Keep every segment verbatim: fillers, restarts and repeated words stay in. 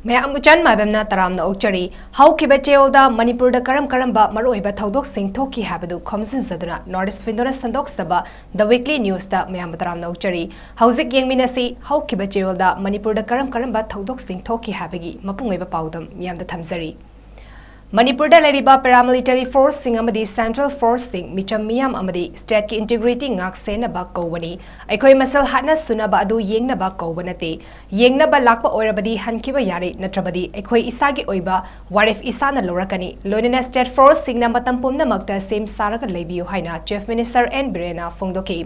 ꯃꯌꯥꯝꯕꯨ ꯆꯟ ꯃꯥꯏꯕꯝꯅ ꯇꯔꯥꯝꯅ ꯑꯣꯛꯆꯔꯤ꯫ ꯍꯧꯈꯤꯕ ꯆꯌꯣꯜꯗ ꯃꯅꯤꯄꯨꯔꯗ ꯀꯔꯝ ꯀꯔꯝꯕ ꯃꯔꯨꯑꯣꯏꯕ ꯊꯧꯗꯣꯛꯁꯤꯡ ꯊꯣꯛꯈꯤ ꯍꯥꯏꯕꯗꯨ ꯈꯣꯝꯖꯤꯟꯖꯗꯨꯅ North East Window ꯅ ꯁꯟꯗꯣꯛꯆꯕ The Weekly News ꯇ ꯃꯌꯥꯝꯕꯨ ꯇꯔꯥꯝꯅ ꯑꯣꯛꯆꯔꯤ꯫ ꯍꯧꯖꯤꯛ ꯌꯦꯡꯃꯤꯟꯅꯁꯤ, ꯍꯧꯈꯤꯕ ꯆꯌꯣꯜꯗ ꯃꯅꯤꯄꯨꯔꯗ ꯀꯔꯝ ꯀꯔꯝꯕ ꯊꯧꯗꯣꯛꯁꯤꯡ ꯊꯣꯛꯈꯤ ꯍꯥꯏꯕꯒꯤ ꯃꯄꯨꯡ ꯑꯣꯏꯕ ꯄꯥꯎꯗꯝ ꯃꯤꯌꯥꯝꯗ ꯊꯝꯖꯔꯤ꯫ ꯃꯅꯤꯄꯨꯔꯗ ꯂꯩꯔꯤꯕ paramilitary force ꯁꯤꯡ ꯑꯃꯗꯤ central force ꯁꯤꯡ ꯃꯤꯆꯝ ꯃꯤꯌꯥꯝ ꯑꯃꯗꯤ state ꯀꯤ integrity ꯉꯥꯛ ꯁꯦꯟꯅꯕ ꯀꯧꯕꯅꯤ꯫ ꯑꯩꯈꯣꯏ ꯃꯁꯦꯜ ꯍꯥꯠꯅ ꯁꯨꯅꯕ ꯑꯗꯨ ꯌꯦꯡꯅꯕ ꯀꯧꯕ ꯅꯠꯇꯦ꯫ ꯌꯦꯡꯅꯕ ꯂꯥꯛꯄ ꯑꯣꯏꯔꯕꯗꯤ ꯍꯟꯈꯤꯕ ꯌꯥꯔꯦ, ꯅꯠꯇ꯭ꯔꯕꯗꯤ ꯑꯩꯈꯣꯏ ꯏꯁꯥꯒꯤ ꯑꯣꯏꯕ ꯋꯥꯔꯦꯞ ꯏꯁꯥꯅ ꯂꯧꯔꯛꯀꯅꯤ꯫ ꯂꯣꯏꯅꯅ state force ꯁꯤꯡꯅ ꯃꯇꯝ ꯄꯨꯝꯅꯃꯛꯇ ꯁꯦꯝ ꯁꯥꯔꯒ ꯂꯩꯕꯤꯌꯨ ꯍꯥꯏꯅ Chief Minister N ꯕꯤꯔꯦꯟꯅ ꯐꯣꯡꯗꯣꯛꯈꯤ꯫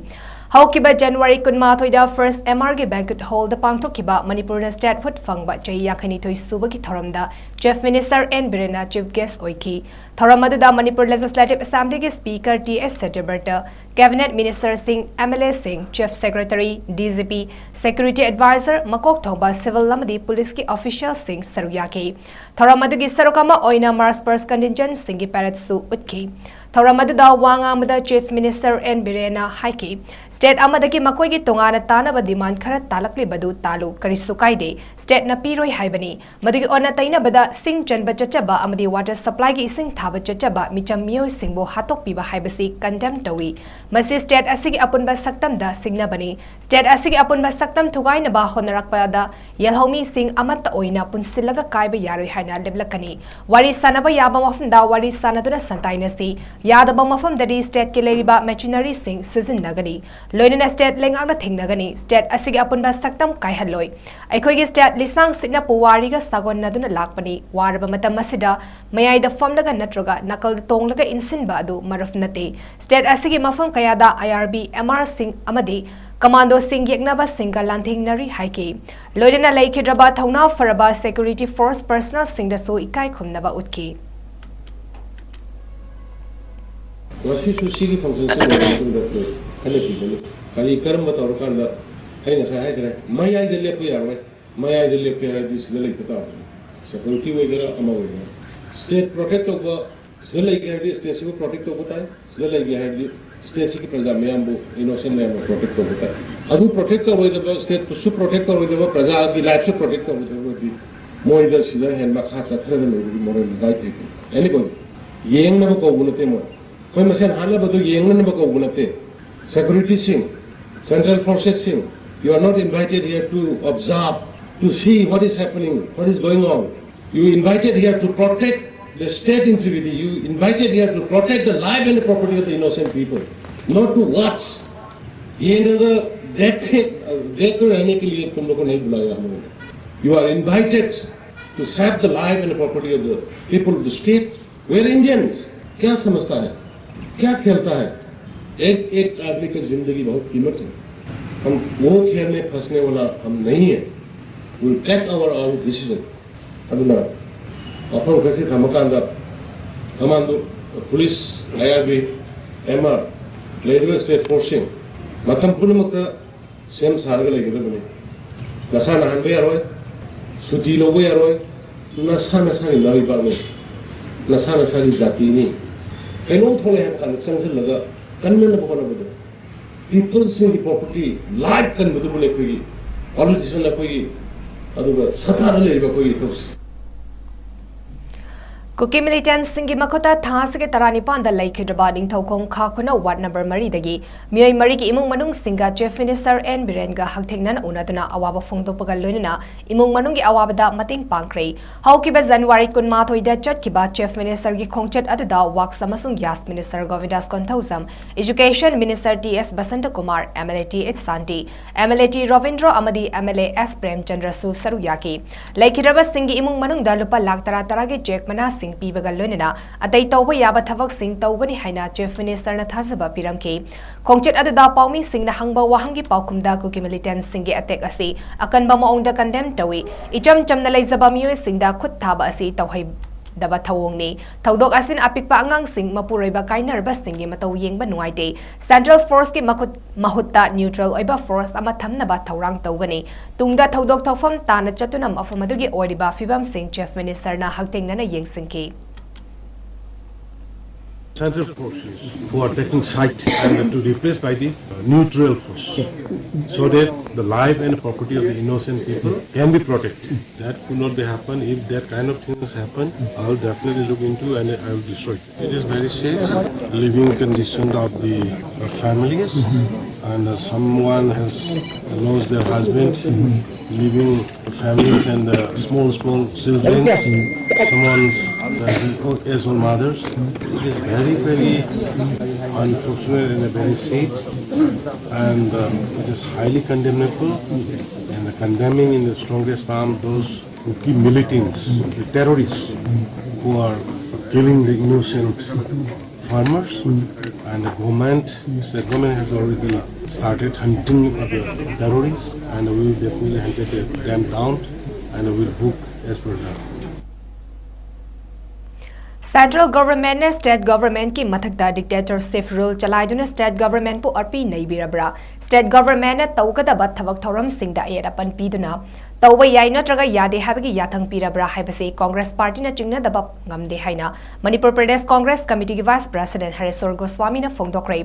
ꯍꯧꯈꯤꯕ January ꯀꯨꯟꯃꯥꯊꯣꯏꯗ First M R ꯒꯤ banquet hall ꯗ ꯄꯥꯡꯊꯣꯛꯈꯤꯕ ꯃꯅꯤꯄꯨꯔꯅ statehood ꯐꯪꯕ ꯆꯍꯤ ꯌꯥꯡꯈꯩꯅꯤꯊꯣꯏ ꯁꯨꯕꯒꯤ ꯊꯧꯔꯝꯗ Chief Minister N ꯕꯤꯔꯦꯟꯅ chief guest ꯑꯣꯏꯈꯤ꯫ ꯊꯧꯔꯝ ꯑꯗꯨꯗ ꯃꯅꯤꯄꯨꯔ Legislative Assembly ꯒꯤ Speaker ꯇꯤ ꯑꯦꯁ ꯁꯇ꯭ꯌꯕ꯭ꯔꯇ, Cabinet Minister ꯁꯤꯡ, M L A ꯁꯤꯡ, Chief Secretary, D G P, Security Advisor, ꯃꯀꯣꯛ ꯊꯣꯡꯕ civil ꯑꯃꯗꯤ police ꯀꯤ official ꯁꯤꯡ ꯁꯔꯨꯛ ꯌꯥꯈꯤ꯫ ꯊꯧꯔꯝ ꯑꯗꯨꯒꯤ ꯁꯔꯨꯛ ꯑꯃ ꯑꯣꯏꯅ march past contingent ꯁꯤꯡꯒꯤ parade ꯁꯨ ꯎꯠꯈꯤ꯫ ꯊꯧꯔꯝ ꯑꯗꯨꯗ ꯋꯥ ꯉꯥꯡꯕꯗ Chief Minister N ꯕꯤꯔꯦꯟꯅ ꯍꯥꯏꯈꯤ, state ꯑꯃꯗꯒꯤ ꯃꯈꯣꯏꯒꯤ ꯇꯣꯉꯥꯟꯅ ꯇꯥꯅꯕ demand ꯈꯔ ꯇꯥꯂꯛꯂꯤꯕꯗꯨ ꯇꯥꯂꯨ, ꯀꯔꯤꯁꯨ ꯀꯥꯏꯗꯦ, state ꯅ ꯄꯤꯔꯣꯏ ꯍꯥꯏꯕꯅꯤ꯫ ꯃꯗꯨꯒꯤ ꯑꯣꯟꯅ ꯇꯩꯅꯕꯗ ꯁꯤꯡ ꯆꯟꯕ ꯆꯠꯆꯕ ꯑꯃꯗꯤ water supply ꯒꯤ ꯏꯁꯤꯡ ꯊꯥꯕ ꯆꯠꯆꯕ ꯃꯤꯆꯝ ꯃꯤꯑꯣꯏꯁꯤꯡꯕꯨ ꯍꯥꯠꯇꯣꯛꯄꯤꯕ ꯍꯥꯏꯕꯁꯤ condemn ꯇꯧꯏ꯫ ꯃꯁꯤ state ꯑꯁꯤꯒꯤ ꯑꯄꯨꯟꯕ ꯁꯛꯇꯝꯗ ꯁꯤꯡꯅꯕꯅꯤ꯫ State ꯑꯁꯤꯒꯤ ꯑꯄꯨꯟꯕ ꯁꯛꯇꯝ ꯊꯨꯒꯥꯏꯅꯕ ꯍꯣꯠꯅꯔꯛꯄꯗ ꯌꯦꯜꯍꯧꯃꯤꯁꯤꯡ ꯑꯃꯠꯇ ꯑꯣꯏꯅ ꯄꯨꯟꯁꯤꯜꯂꯒ ꯀꯥꯏꯕ ꯌꯥꯔꯣꯏ ꯍꯥꯏꯅ ꯂꯦꯞꯂꯛꯀꯅꯤ꯫ ꯋꯥꯔꯤ ꯁꯥꯟꯅꯕ ꯌꯥꯕ ꯃꯐꯝꯗ ꯋꯥꯔꯤ ꯁꯥꯟꯅꯗꯨꯅ ꯁꯟꯇꯥꯏꯅꯁꯤ꯫ ꯌꯥꯗꯕ ꯃꯐꯝꯗꯗꯤ state ꯀꯤ ꯂꯩꯔꯤꯕ machinery ꯁꯤꯡ ꯁꯤꯖꯤꯟꯅꯒꯅꯤ꯫ ꯂꯣꯏꯅꯅ state ꯂꯩꯉꯥꯛꯅ ꯊꯦꯡꯅꯒꯅꯤ꯫ State ꯑꯁꯤꯒꯤ ꯑꯄꯨꯟꯕ ꯁꯛꯇꯝ ꯀꯥꯏꯍꯜꯂꯣꯏ꯫ ꯑꯩꯈꯣꯏꯒꯤ state ꯂꯤꯁꯥꯡ ꯁꯤꯠꯅ ꯄꯨꯋꯥꯔꯤꯒ ꯁꯥꯒꯣꯟꯅꯗꯨꯅ ꯂꯥꯛꯄꯅꯤ꯫ ꯋꯥꯔꯕ ꯃꯇꯝ ꯑꯁꯤꯗ ꯃꯌꯥꯏꯗ ꯐꯝꯂꯒ ꯅꯠꯇ꯭ꯔꯒ ꯅꯥꯀꯜꯗ ꯇꯣꯡꯂꯒ ꯏꯟꯁꯤꯟꯕ ꯑꯗꯨ ꯃꯔꯨꯞ ꯅꯠꯇꯦ꯫ State ꯑꯁꯤꯒꯤ ꯃꯐꯝ ꯀꯌꯥꯗ I R B, M R ꯁꯤꯡ ꯑꯃꯗꯤ commando ꯁꯤꯡ ꯌꯦꯛꯅꯕꯁꯤꯡꯒ ꯂꯥꯟꯊꯦꯡꯅꯔꯤ ꯍꯥꯏꯈꯤ꯫ ꯂꯣꯏꯅꯅ ꯂꯩꯈꯤꯗ꯭ꯔꯕ ꯊꯧꯅꯥ ꯐꯔꯕ security force personnel ꯁꯤꯡꯗꯁꯨ ꯏꯀꯥꯏ ꯈꯨꯝꯅꯕ ꯎꯠꯈꯤ꯫ ꯉꯁꯤꯁꯨ ꯁꯤꯒꯤ function ꯁꯤ ꯂꯣꯏꯔꯕ ꯃꯇꯨꯡꯗ ꯑꯩꯈꯣꯏ ꯈꯟꯅꯈꯤꯒꯅꯤ꯫ ꯀꯔꯤ, ꯀꯔꯝꯕ ꯇꯧꯔꯀꯥꯟꯗ, ꯑꯩ ꯉꯁꯥꯏ ꯍꯥꯏꯈ꯭ꯔꯦ, ꯃꯌꯥꯏꯗ ꯂꯦꯞꯄ ꯌꯥꯔꯣꯏ꯫ ꯃꯌꯥꯏꯗ ꯂꯦꯞꯀꯦ ꯍꯥꯏꯔꯗꯤ ꯁꯤꯗ ꯂꯩꯇ ꯇꯥꯕꯅꯤ꯫ Security ꯑꯣꯏꯒꯦꯔꯥ ꯑꯃ ꯑꯣꯏꯒꯦꯔꯥ꯫ State protect ꯇꯧꯕ, ꯁꯤꯗ ꯂꯩꯒꯦ ꯍꯥꯏꯔꯗꯤ state ꯁꯤꯕꯨ protect ꯇꯧꯕ ꯇꯥꯏ꯫ ꯁꯤꯗ ꯂꯩꯒꯦ ꯍꯥꯏꯔꯗꯤ state ꯁꯤꯒꯤ ꯄ꯭ꯔꯖꯥ ꯃꯌꯥꯝꯕꯨ, innocent ꯃꯌꯥꯝꯕꯨ protect ꯇꯧꯕ ꯇꯥꯏ꯫ ꯑꯗꯨ protect ꯇꯧꯔꯣꯏꯗꯕ, state ꯁꯨ protect ꯇꯧꯔꯣꯏꯗꯕ, ꯄ꯭ꯔꯖꯥꯒꯤ life ꯁꯨ protect ꯇꯧꯔꯣꯏꯗꯕ ꯑꯣꯏꯔꯗꯤ ꯃꯣꯏꯗ ꯁꯤꯗ ꯍꯦꯟ ꯃꯈꯥ ꯆꯠꯊꯔꯒ ꯂꯩꯕꯒꯤ ꯃꯣꯔꯦꯜ ꯂꯩꯀꯥꯏ ꯇꯦꯛꯇꯦ꯫ ꯑꯦꯅꯤꯕꯣꯗꯤ ꯌꯦꯡꯅꯕ ꯀꯧꯕ ꯅꯠꯇꯦ꯫ ꯃꯣꯏ ꯑꯩꯈꯣꯏ ꯃꯁꯦꯟ ꯍꯥꯠꯅꯕꯗꯨ ꯌꯦꯡꯅꯅꯕ ꯀꯧꯕ ꯅꯠꯇꯦ꯫ ꯁꯦꯀ꯭ꯌꯨꯔꯤꯇꯤꯁꯤꯡ, central ꯐꯣꯔꯁꯦꯁꯁꯤꯡ, you are not invited here to observe, to see what is happening, what is going on. You invited here to protect the state integrity. You invited here to protect the life and the property of the innocent people, not to watch. ये death के रहने के लिए तुम लोगों को नहीं बुलाया हम लोगों ने। You are invited to save the life and property of the people of the state. We're Indians. क्या समझता है, क्या खेलता है? एक एक आदमी की जिंदगी बहुत कीमत है। हम वो खेल में फंसने वाला हम नहीं है। We'll take our own decision. ꯑꯗꯨꯅ ꯋꯥꯐꯝ ꯈꯔꯁꯤ ꯊꯝꯃꯀꯥꯟꯗ ꯀꯃꯥꯟꯗꯣ, ꯄꯨꯂꯤꯁ, ꯑꯥꯏ ꯑꯥꯔ ꯕꯤ, ꯑꯦꯝ ꯑꯥꯔ, ꯂꯩꯔꯤꯕ ꯁ꯭ꯇꯦꯠ ꯐꯣꯔꯁꯁꯤꯡ ꯃꯇꯝ ꯄꯨꯝꯅꯃꯛꯇ ꯁꯦꯝ ꯁꯥꯔꯒ ꯂꯩꯒꯗꯕꯅꯤ꯫ ꯅꯁꯥ ꯅꯥꯍꯟꯕ ꯌꯥꯔꯣꯏ, ꯁꯨꯇꯤ ꯂꯧꯕ ꯌꯥꯔꯣꯏ꯫ ꯅꯁꯥ ꯅꯁꯥꯒꯤ ꯂꯩꯕꯥꯛꯅꯤ, ꯅꯁꯥ ꯅꯁꯥꯒꯤ ꯖꯥꯇꯤꯅꯤ꯫ ꯀꯩꯅꯣꯝ ꯊꯣꯛꯂꯛꯑꯦ ꯍꯥꯏꯕ ꯀꯥꯟꯗ ꯆꯪꯁꯤꯜꯂꯒ ꯀꯟꯅꯅꯕ ꯍꯣꯠꯅꯕꯗꯣ꯫ ꯄꯤꯄꯜꯁꯤꯡꯒꯤ ꯄ꯭ꯔꯣꯄꯔꯇꯤ, ꯂꯥꯏꯐ ꯀꯟꯕꯗꯨꯕꯨꯅꯦ ꯑꯩꯈꯣꯏꯒꯤ ꯄꯣꯂꯤꯇꯤꯁꯤꯌꯟ ꯑꯩꯈꯣꯏꯒꯤ, ꯑꯗꯨꯒ ꯁꯔꯀꯥꯔꯗ ꯂꯩꯔꯤꯕ ꯑꯩꯈꯣꯏꯒꯤ ꯏꯊꯧꯁꯤ꯫ ꯀꯨꯀꯤ ꯃꯤꯂꯤꯇꯦꯟꯠꯁꯤꯡꯒꯤ ꯃꯈꯨꯠꯇ ꯊꯥ ꯑꯁꯤꯒꯤ ꯇꯔꯥꯅꯤꯄꯥꯟꯗ ꯂꯩꯈꯤꯗ꯭ꯔꯕ ꯅꯤꯡꯊꯧꯈꯣꯡ ꯈꯥ ꯈꯨꯅꯧ ꯋꯥꯔꯗ ꯅꯝꯕꯔ ꯃꯔꯤꯗꯒꯤ ꯃꯤꯑꯣꯏ ꯃꯔꯤꯒꯤ ꯏꯃꯨꯡ ꯃꯅꯨꯡꯁꯤꯡꯒ ꯆꯤꯐ ꯃꯤꯅꯤꯁꯇꯔ ꯑꯦꯟ ꯕꯤꯔꯦꯟꯒ ꯍꯛꯊꯦꯡꯅꯅ ꯎꯅꯗꯨꯅ ꯑꯋꯥꯕ ꯐꯣꯡꯗꯣꯛꯄꯒ ꯂꯣꯏꯅꯅ ꯏꯃꯨꯡ ꯃꯅꯨꯡꯒꯤ ꯑꯋꯥꯕꯗ ꯃꯇꯦꯡ ꯄꯥꯡꯈ꯭ꯔꯦ꯫ ꯍꯧꯈꯤꯕ ꯖꯅꯋꯥꯔꯤ ꯀꯨꯟꯃꯥꯊꯣꯏꯗ ꯆꯠꯈꯤꯕ ꯆꯤꯐ ꯃꯤꯅꯤꯁꯇꯔꯒꯤ ꯈꯣꯡꯆꯠ ꯑꯗꯨꯗ ꯋꯥꯛꯁ ꯑꯃꯁꯨꯡ gas minister Govindas Konthoujam, education minister T S Basantakumar, M L A T H Shanti, M L A T Robindro ꯑꯃꯗꯤ ꯑꯦꯝ ꯑꯦꯜ ꯑꯦ ꯑꯦꯁ ꯄ꯭ꯔꯦꯝꯆꯟꯗ꯭ꯔꯁꯨ ꯁꯔꯨꯛ ꯌꯥꯈꯤ꯫ ꯂꯩꯈꯤꯗ꯭ꯔꯕꯁꯤꯡꯒꯤ ꯏꯃꯨꯡ ꯃꯅꯨꯡꯗ ꯂꯨꯄꯥ ꯂꯥꯈ ꯇꯔꯥ ꯇꯔꯥꯒꯤ ꯆꯦꯛ ꯃꯅꯥꯁꯤꯡ ꯄꯤꯕꯒ ꯂꯣꯏꯅꯅ ꯑꯇꯩ ꯇꯧꯕ ꯌꯥꯕ ꯊꯕꯛꯁꯤꯡ ꯇꯧꯒꯅꯤ ꯍꯥꯏꯅ ꯆꯤꯐ ꯃꯤꯅꯤꯁꯇꯔꯅ ꯊꯥꯖꯕ ꯄꯤꯔꯝꯈꯤ꯫ ꯈꯣꯡꯆꯠ ꯑꯗꯨꯗ ꯄꯥꯎꯃꯤꯁꯤꯡꯅ ꯍꯪꯕ ꯋꯥꯍꯪꯒꯤ ꯄꯥꯎꯈꯨꯝꯗ ꯀꯨꯀꯤ ꯃꯤꯂꯤꯇꯦꯟꯠꯁꯤꯡꯒꯤ ꯑꯦꯇꯦꯛ ꯑꯁꯤ ꯑꯀꯟꯕ ꯃꯑꯣꯡꯗ ꯀꯟꯗꯦꯝ ꯇꯧꯏ꯫ ꯏꯆꯝ ꯆꯝꯅ ꯂꯩꯖꯕ ꯃꯤꯑꯣꯏꯁꯤꯡꯗ ꯈꯨꯠ ꯊꯥꯕ ꯑꯁꯤ ꯇꯧꯍꯩꯗꯕ ꯊꯧꯑꯣꯡꯅꯤ꯫ ꯊꯧꯗꯣꯛ ꯑꯁꯤꯅ ꯑꯄꯤꯛꯄ ꯑꯉꯥꯡꯁꯤꯡ, ꯃꯄꯨꯔꯣꯏꯕ ꯀꯥꯏꯅꯔꯕꯁꯤꯡꯒꯤ ꯃꯇꯧ ꯌꯦꯡꯕ ꯅꯨꯡꯉꯥꯏꯇꯦ꯫ ꯁꯦꯟꯇ꯭ꯔꯦꯜ ꯐꯣꯔꯁꯀꯤ ꯃꯈꯨꯠ ꯃꯍꯨꯠꯇ ꯅ꯭ꯌꯨꯇ꯭ꯔꯦꯜ ꯑꯣꯏꯕ ꯐꯣꯔꯁ ꯑꯃ ꯊꯝꯅꯕ ꯊꯧꯔꯥꯡ ꯇꯧꯒꯅꯤ꯫ ꯇꯨꯡꯗ ꯊꯧꯗꯣꯛ ꯊꯣꯛꯐꯝ ꯇꯥꯅ ꯆꯠꯇꯨꯅ ꯃꯐꯝ ꯑꯗꯨꯒꯤ ꯑꯣꯏꯔꯤꯕ ꯐꯤꯕꯝꯁꯤꯡ ꯆꯤꯐ ꯃꯤꯅꯤꯁꯇꯔꯅ ꯍꯛꯊꯦꯡꯅꯅ ꯌꯦꯡꯁꯤꯟꯈꯤ꯫ Central forces who are taking side and to replace by the uh, neutral force, so that the life and property of the innocent people can be protected. That could not be happen. If that kind of things happen, I will definitely look into and I will destroy it. It is very sad, living condition of the uh, families, and uh, someone has lost their husband, leaving families and uh, small, small children, someone's uh, he- oh, as well mothers. It is very, very unfortunate and very sad, and uh, it is highly condemnable. And condemning in the strongest term those Kuki militants, the terrorists who are killing the innocent farmers, and the government, the government has already started hunting of the terrorists, and we will definitely hunt them down, and we will book as per the Central Government ꯅ State Government ꯀꯤ ꯃꯊꯛꯇ dictatorship rule ꯆꯂꯥꯏꯗꯨꯅ State Government ꯄꯨ ꯑꯔꯄꯤ ꯅꯩꯕꯤꯔꯕ꯭ꯔꯥ? State Government ꯅ ꯇꯧꯒꯗꯕ ꯊꯕꯛ ꯊꯧꯔꯝꯁꯤꯡꯗ ꯑꯌꯦꯠ ꯑꯄꯟ ꯄꯤꯗꯨꯅ ꯇꯧꯕ ꯌꯥꯏ ꯅꯠꯇ꯭ꯔꯒ ꯌꯥꯗꯦ ꯍꯥꯏꯕꯒꯤ ꯌꯥꯊꯪ ꯄꯤꯔꯕ꯭ꯔꯥ ꯍꯥꯏꯕꯁꯤ Congress Party ꯅ ꯆꯤꯡꯅꯗꯕ ꯉꯝꯗꯦ ꯍꯥꯏꯅ Manipur Pradesh Congress Committee ꯒꯤ Vice President ꯍꯔꯦꯁꯣꯔ ꯒꯣꯁ꯭ꯋꯥꯃꯤꯅ ꯐꯣꯡꯗꯣꯛꯈ꯭ꯔꯦ꯫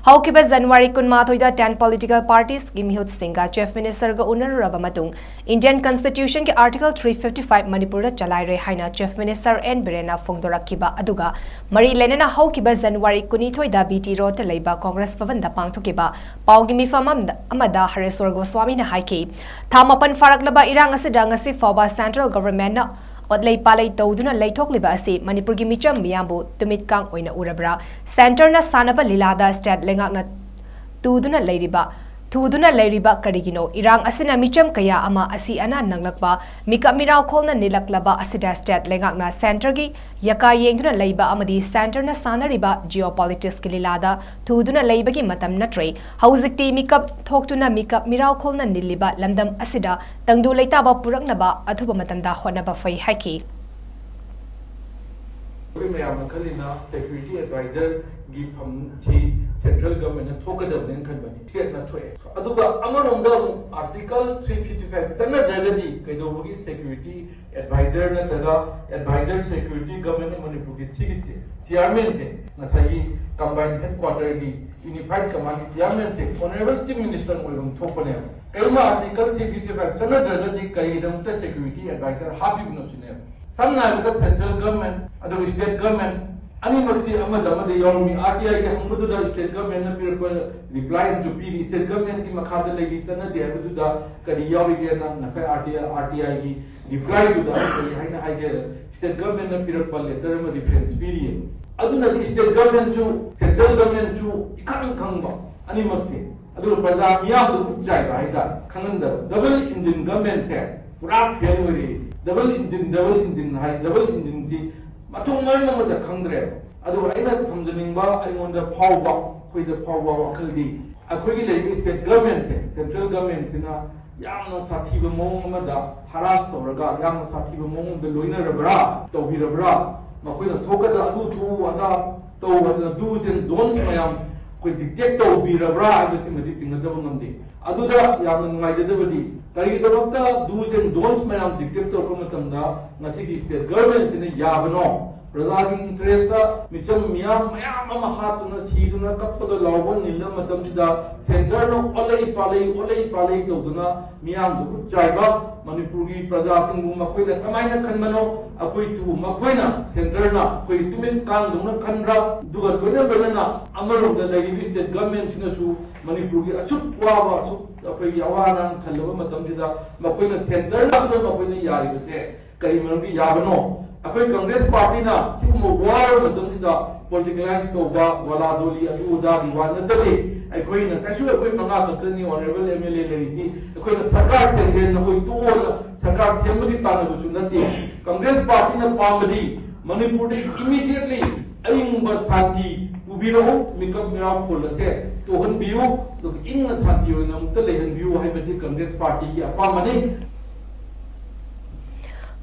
ꯍꯧꯈꯤꯕ January ꯀꯨꯟꯃꯥꯊꯣꯏꯗ ten political parties ꯀꯤ ꯃꯤꯍꯨꯠꯁꯤꯡꯒ Chief Minister ꯒ ꯎꯅꯔꯨꯔꯕ ꯃꯇꯨꯡ Indian Constitution ꯒꯤ Article three fifty five ꯃꯅꯤꯄꯨꯔꯗ ꯆꯂꯥꯏꯔꯦ ꯍꯥꯏꯅ Chief Minister N ꯕꯤꯔꯦꯟꯅ ꯐꯣꯡꯗꯣꯔꯛꯈꯤꯕ ꯑꯗꯨꯒ ꯃꯔꯤ ꯂꯩꯅꯅ ꯍꯧꯈꯤꯕ January ꯀꯨꯟꯅꯤꯊꯣꯏꯗ B T Road ꯇ ꯂꯩꯕ Congress Bhavan ꯗ ꯄꯥꯡꯊꯣꯛꯈꯤꯕ ꯄꯥꯎꯒꯤ ꯃꯤꯐꯝ ꯑꯃꯗ, ꯑꯃꯗ ꯍꯔꯦꯁꯣꯔ ꯒꯣꯁ꯭ꯋꯥꯃꯤꯅ ꯍꯥꯏꯈꯤ, ꯊꯥ ꯃꯥꯄꯟ ꯐꯥꯔꯛꯂꯕ ꯏꯔꯥꯡ ꯑꯁꯤꯗ ꯉꯁꯤ ꯐꯥꯎꯕ Central Government ꯅ ꯑꯣꯠꯂꯩ ꯄꯥꯂꯩ ꯇꯧꯗꯨꯅ ꯂꯩꯊꯣꯛꯂꯤꯕ ꯑꯁꯤ ꯃꯅꯤꯄꯨꯔꯒꯤ ꯃꯤꯆꯝ ꯃꯤꯌꯥꯝꯕꯨ ꯇꯨꯃꯤꯠ ꯀꯥꯡ ꯑꯣꯏꯅ ꯎꯔꯕ꯭ꯔꯥ? Centre ꯅ ꯁꯥꯟꯅꯕ ꯂꯤꯂꯥꯗ State ꯂꯩꯉꯥꯛꯅ ꯇꯨꯗꯨꯅ ꯂꯩꯔꯤꯕ, ꯊꯨꯗꯨꯅ ꯂꯩꯔꯤꯕ ꯀꯔꯤꯒꯤꯅꯣ? ꯏꯔꯥꯡ ꯑꯁꯤꯅ ꯃꯤꯆꯝ ꯀꯌꯥ ꯑꯃ ꯑꯁꯤ ꯑꯅꯥ ꯅꯪꯂꯛꯄ, ꯃꯤꯀꯞ ꯃꯤꯔꯥꯎ ꯈꯣꯜꯅ ꯅꯤꯜꯂꯛꯂꯕ ꯑꯁꯤꯗ State ꯂꯩꯉꯥꯛꯅ Centre ꯒꯤ ꯌꯥꯀꯥ ꯌꯦꯡꯗꯨꯅ ꯂꯩꯕ ꯑꯃꯗꯤ Centre ꯅ ꯁꯥꯟꯅꯔꯤꯕ geopolitics ꯀꯤ ꯂꯤꯂꯥꯗ ꯊꯨꯗꯨꯅ ꯂꯩꯕꯒꯤ ꯃꯇꯝ ꯅꯠꯇ꯭ꯔꯦ꯫ ꯍꯧꯖꯤꯛꯇꯤ ꯃꯤꯀꯞ ꯊꯣꯛꯇꯨꯅ ꯃꯤꯀꯞ ꯃꯤꯔꯥꯎ ꯈꯣꯜꯅ ꯅꯤꯜꯂꯤꯕ ꯂꯝꯗꯝ ꯑꯁꯤꯗ ꯇꯪꯗꯨ ꯂꯩꯇꯥꯕ ꯄꯨꯔꯛꯅꯕ ꯑꯊꯨꯕ ꯃꯇꯝꯗ ꯍꯣꯠꯅꯕ ꯐꯩ ꯍꯥꯏꯈꯤ꯫ ꯑꯩꯈꯣꯏ ꯃꯌꯥꯝꯅ ꯈꯜꯂꯤꯅ security advisor ꯒꯤ ꯐꯝ ꯁꯤ ꯁꯦꯟꯇ꯭ꯔꯦꯜ ꯒꯚꯔꯟꯃꯦꯟꯠꯅ ꯊꯣꯛꯀꯗꯕꯅꯦꯅ ꯈꯟꯕꯅꯤ, ꯁ꯭ꯇꯦꯠꯅ ꯊꯣꯛꯑꯦ꯫ ꯑꯗꯨꯒ ꯑꯃꯔꯣꯝꯗ ꯑꯃꯨꯛ Article three fifty five ꯆꯠꯅꯗ꯭ꯔꯒꯗꯤ ꯀꯩꯗꯧꯕꯒꯤ security advisor ꯅꯠꯇ꯭ꯔꯒ advisor security government of ꯃꯅꯤꯄꯨꯔꯒꯤ ꯁꯤꯒꯤ chairmanꯁꯦ, ꯉꯁꯥꯏꯒꯤ combined headquarterꯒꯤ unified commandꯒꯤ chairmanꯁꯦ Honourable Chief Minister ꯑꯣꯏꯐꯝ ꯊꯣꯛꯄꯅꯦꯕ꯫ ꯀꯩꯒꯨꯝꯕ Article three fifty five ꯆꯠꯅꯗ꯭ꯔꯒꯗꯤ ꯀꯔꯤꯒꯤꯗꯃꯛꯇ security advisor ꯍꯥꯞꯄꯤꯕꯅꯣ ꯁꯤꯅꯦꯕ꯫ ꯁꯝꯅ ꯍꯥꯏꯔꯕꯗ ꯁꯦꯟꯇ꯭ꯔꯦꯜ ꯒꯚꯔꯟꯃꯦꯟꯠ ꯑꯗꯨꯒ ꯁ꯭ꯇꯦꯠ ꯒꯚꯔꯟꯃꯦꯟꯠ ꯑꯅꯤꯃꯛꯁꯤ ꯑꯃꯗ ꯑꯃꯗ ꯌꯥꯎꯔꯝꯃꯤ꯫ RTIꯒꯤ ꯍꯪꯕꯗꯨꯗ ꯁ꯭ꯇꯦꯠ ꯒꯚꯔꯟꯃꯦꯟꯠꯅ ꯄꯤꯔꯛꯄ reply ꯑꯃꯁꯨ ꯄꯤꯔꯤ, ꯁ꯭ꯇꯦꯠ ꯒꯚꯔꯟꯃꯦꯟꯠꯀꯤ ꯃꯈꯥꯗ ꯂꯩꯔꯤ ꯆꯠꯅꯗꯦ ꯍꯥꯏꯕꯗꯨꯗ ꯀꯔꯤ ꯌꯥꯎꯔꯤꯒꯦꯅ ꯉꯁꯥꯏ RTI, RTIꯒꯤ replyꯗꯨꯗ ꯀꯔꯤ ꯍꯥꯏꯅ ꯍꯥꯏꯒꯦ? ꯁ꯭ꯇꯦꯠ ꯒꯚꯔꯟꯃꯦꯟꯠꯅ ꯄꯤꯔꯛꯄ letter ꯑꯃ reference ꯄꯤꯔꯤꯌꯦ꯫ ꯑꯗꯨꯅꯗꯤ ꯁ꯭ꯇꯦꯠ ꯒꯚꯔꯟꯃꯦꯟꯠꯁꯨ ꯁꯦꯟꯇ꯭ꯔꯦꯜ ꯒꯚꯔꯟꯃꯦꯟꯠꯁꯨ ꯏꯈꯪ ꯈꯪꯕ ꯑꯅꯤꯃꯛꯁꯦ, ꯑꯗꯨꯒ ꯄ꯭ꯔꯖꯥ ꯃꯤꯌꯥꯝꯗ ꯈꯨꯠ ꯆꯥꯏꯕ ꯍꯥꯏꯇꯥꯔꯦ, ꯈꯪꯍꯟꯗꯕ꯫ Double engine governmentꯁꯦ ꯄꯨꯔꯥ fail ꯑꯣꯏꯔꯦ꯫ Double engine, double engine ꯍꯥꯏ, double engineꯁꯤ ꯃꯊꯣꯡ ꯃꯔꯝ ꯑꯃꯇ ꯈꯪꯗ꯭ꯔꯦꯕ꯫ ꯑꯗꯨꯒ ꯑꯩꯅ ꯊꯝꯖꯅꯤꯡꯕ ꯑꯩꯉꯣꯟꯗ ꯐꯥꯎꯕ, ꯑꯩꯈꯣꯏꯗ ꯐꯥꯎꯕ ꯋꯥꯈꯜꯗꯤ ꯑꯩꯈꯣꯏꯒꯤ ꯂꯩꯔꯤꯕ ꯁ꯭ꯇꯦꯠ ꯒꯚꯔꯟꯃꯦꯟꯠꯁꯦ, ꯁꯦꯟꯇ꯭ꯔꯦꯜ ꯒꯚꯔꯟꯃꯦꯟꯠꯁꯤꯅ ꯌꯥꯝꯅ ꯁꯥꯊꯤꯕ ꯃꯑꯣꯡ ꯑꯃꯗ harass ꯇꯧꯔꯒ, ꯌꯥꯝꯅ ꯁꯥꯊꯤꯕ ꯃꯑꯣꯡ ꯑꯃꯗ ꯂꯣꯏꯅꯔꯕ꯭ꯔꯥ, ꯇꯧꯕꯤꯔꯕ꯭ꯔꯥ, ꯃꯈꯣꯏꯅ ꯊꯣꯛꯀꯗ ꯑꯗꯨ ꯊꯣꯛꯎ ꯑꯗꯥ ꯇꯧ ꯍꯥꯏꯗꯅ do's and don'ts ꯃꯌꯥꯝ ꯑꯩꯈꯣꯏ dictate ꯇꯧꯕꯤꯔꯕ꯭ꯔꯥ ꯍꯥꯏꯕꯁꯤꯃꯗꯤ ꯆꯤꯡꯅꯗꯕ ꯉꯝꯗꯦ꯫ ꯑꯗꯨꯗ ꯌꯥꯝꯅ ꯅꯨꯡꯉꯥꯏꯖꯗꯕꯗꯤ ꯀꯔꯤꯒꯤꯗꯃꯛꯇ do's and don'ts ꯃꯌꯥꯝ dictate ꯇꯧꯔꯛꯄ ꯃꯇꯝꯗ ꯉꯁꯤꯒꯤ ꯁ꯭ꯇꯦꯠ ꯒꯚꯔꯟꯃꯦꯟꯠꯁꯤꯅ ꯌꯥꯕꯅꯣ? ꯄ꯭ꯔꯖꯥꯒꯤ interestꯇ ꯃꯤꯆꯝ ꯃꯤꯌꯥꯝ ꯃꯌꯥꯝ ꯑꯃ ꯍꯥꯠꯇꯨꯅ, ꯁꯤꯗꯨꯅ, ꯀꯞꯄꯗ ꯂꯥꯎꯕ ꯅꯤꯜꯂ ꯃꯇꯝꯁꯤꯗ ꯁꯦꯟꯇꯔꯅ ꯑꯣꯠꯂꯩ ꯄꯥꯜꯂꯩ, ꯑꯣꯠꯂꯩ ꯄꯥꯜꯂꯩ ꯇꯧꯗꯨꯅ ꯃꯤꯌꯥꯝꯗ ꯈꯨꯠ ꯆꯥꯏꯕ, ꯃꯅꯤꯄꯨꯔꯒꯤ ꯄ꯭ꯔꯖꯥꯁꯤꯡꯕꯨ ꯃꯈꯣꯏꯅ ꯀꯃꯥꯏꯅ ꯈꯟꯕꯅꯣ, ꯑꯩꯈꯣꯏꯁꯤꯕꯨ ꯃꯈꯣꯏꯅ, ꯁꯦꯟꯇꯔꯅ ꯑꯩꯈꯣꯏ ꯇꯨꯃꯤꯟ ꯀꯥꯡꯗꯧꯅ ꯈꯟꯕ꯭ꯔꯥ? ꯑꯗꯨꯒ ꯂꯣꯏꯅ ꯂꯣꯏꯅꯅ ꯑꯃꯔꯣꯝꯗ ꯂꯩꯔꯤꯕ ꯁ꯭ꯇꯦꯠ ꯒꯚꯔꯟꯃꯦꯟꯠꯁꯤꯅꯁꯨ ꯃꯅꯤꯄꯨꯔꯒꯤ ꯑꯁꯨꯛ ꯋꯥꯕ, ꯑꯁꯨꯛ ꯑꯩꯈꯣꯏꯒꯤ ꯑꯋꯥ ꯑꯅꯥ ꯊꯜꯂꯕ ꯃꯇꯝꯁꯤꯗ ꯃꯈꯣꯏꯅ ꯁꯦꯟꯇꯔꯅ ꯃꯈꯣꯏꯅ ꯌꯥꯔꯤꯕꯁꯦ ꯀꯔꯤ ꯃꯔꯝꯒꯤ ꯌꯥꯕꯅꯣ? ꯑꯩꯈꯣꯏ ꯀꯪꯒ꯭ꯔꯦꯁ ꯄꯥꯔꯇꯤꯅ ꯁꯤꯒꯨꯝꯕ ꯋꯥꯔꯕ ꯃꯇꯝꯁꯤꯗ politicalize ꯇꯧꯕ, ꯋꯥꯂꯥꯗꯣꯂꯤ, ꯑꯗꯨ ꯑꯗꯥꯒꯤ ꯋꯥ ꯅꯠꯆꯗꯦ꯫ ꯑꯩꯈꯣꯏꯅ ꯀꯩꯁꯨ, ꯑꯩꯈꯣꯏ ꯃꯉꯥ ꯈꯛꯇꯅꯤ honourable MLA ꯂꯩꯔꯤꯁꯤ꯫ ꯑꯩꯈꯣꯏꯅ ꯁꯔꯀꯥꯔ ꯁꯦꯝꯒꯦ, ꯅꯈꯣꯏ ꯇꯣꯛꯑꯣꯅ ꯁꯔꯀꯥꯔ ꯁꯦꯝꯕꯒꯤ ꯇꯥꯟꯅꯕꯁꯨ ꯅꯠꯇꯦ꯫ ꯀꯪꯒ꯭ꯔꯦꯁ ꯄꯥꯔꯇꯤꯅ ꯄꯥꯝꯕꯗꯤ ꯃꯅꯤꯄꯨꯔꯗ immediately ꯑꯏꯪꯕ ꯁꯥꯟꯇꯤ ꯄꯨꯕꯤꯔꯛꯎ, ꯃꯤꯀꯞ ꯃꯤꯔꯥꯎ ꯈꯨꯜ ꯑꯁꯦ ꯇꯣꯛꯍꯟꯕꯤꯌꯨ, ꯑꯗꯨꯒ ꯏꯪꯅ ꯁꯥꯟꯇꯤ ꯑꯣꯏꯅ ꯑꯃꯨꯛꯇ ꯂꯩꯍꯟꯕꯤꯌꯨ ꯍꯥꯏꯕꯁꯤ ꯀꯪꯒ꯭ꯔꯦꯁ ꯄꯥꯔꯇꯤꯒꯤ ꯑꯄꯥꯝꯕꯅꯤ꯫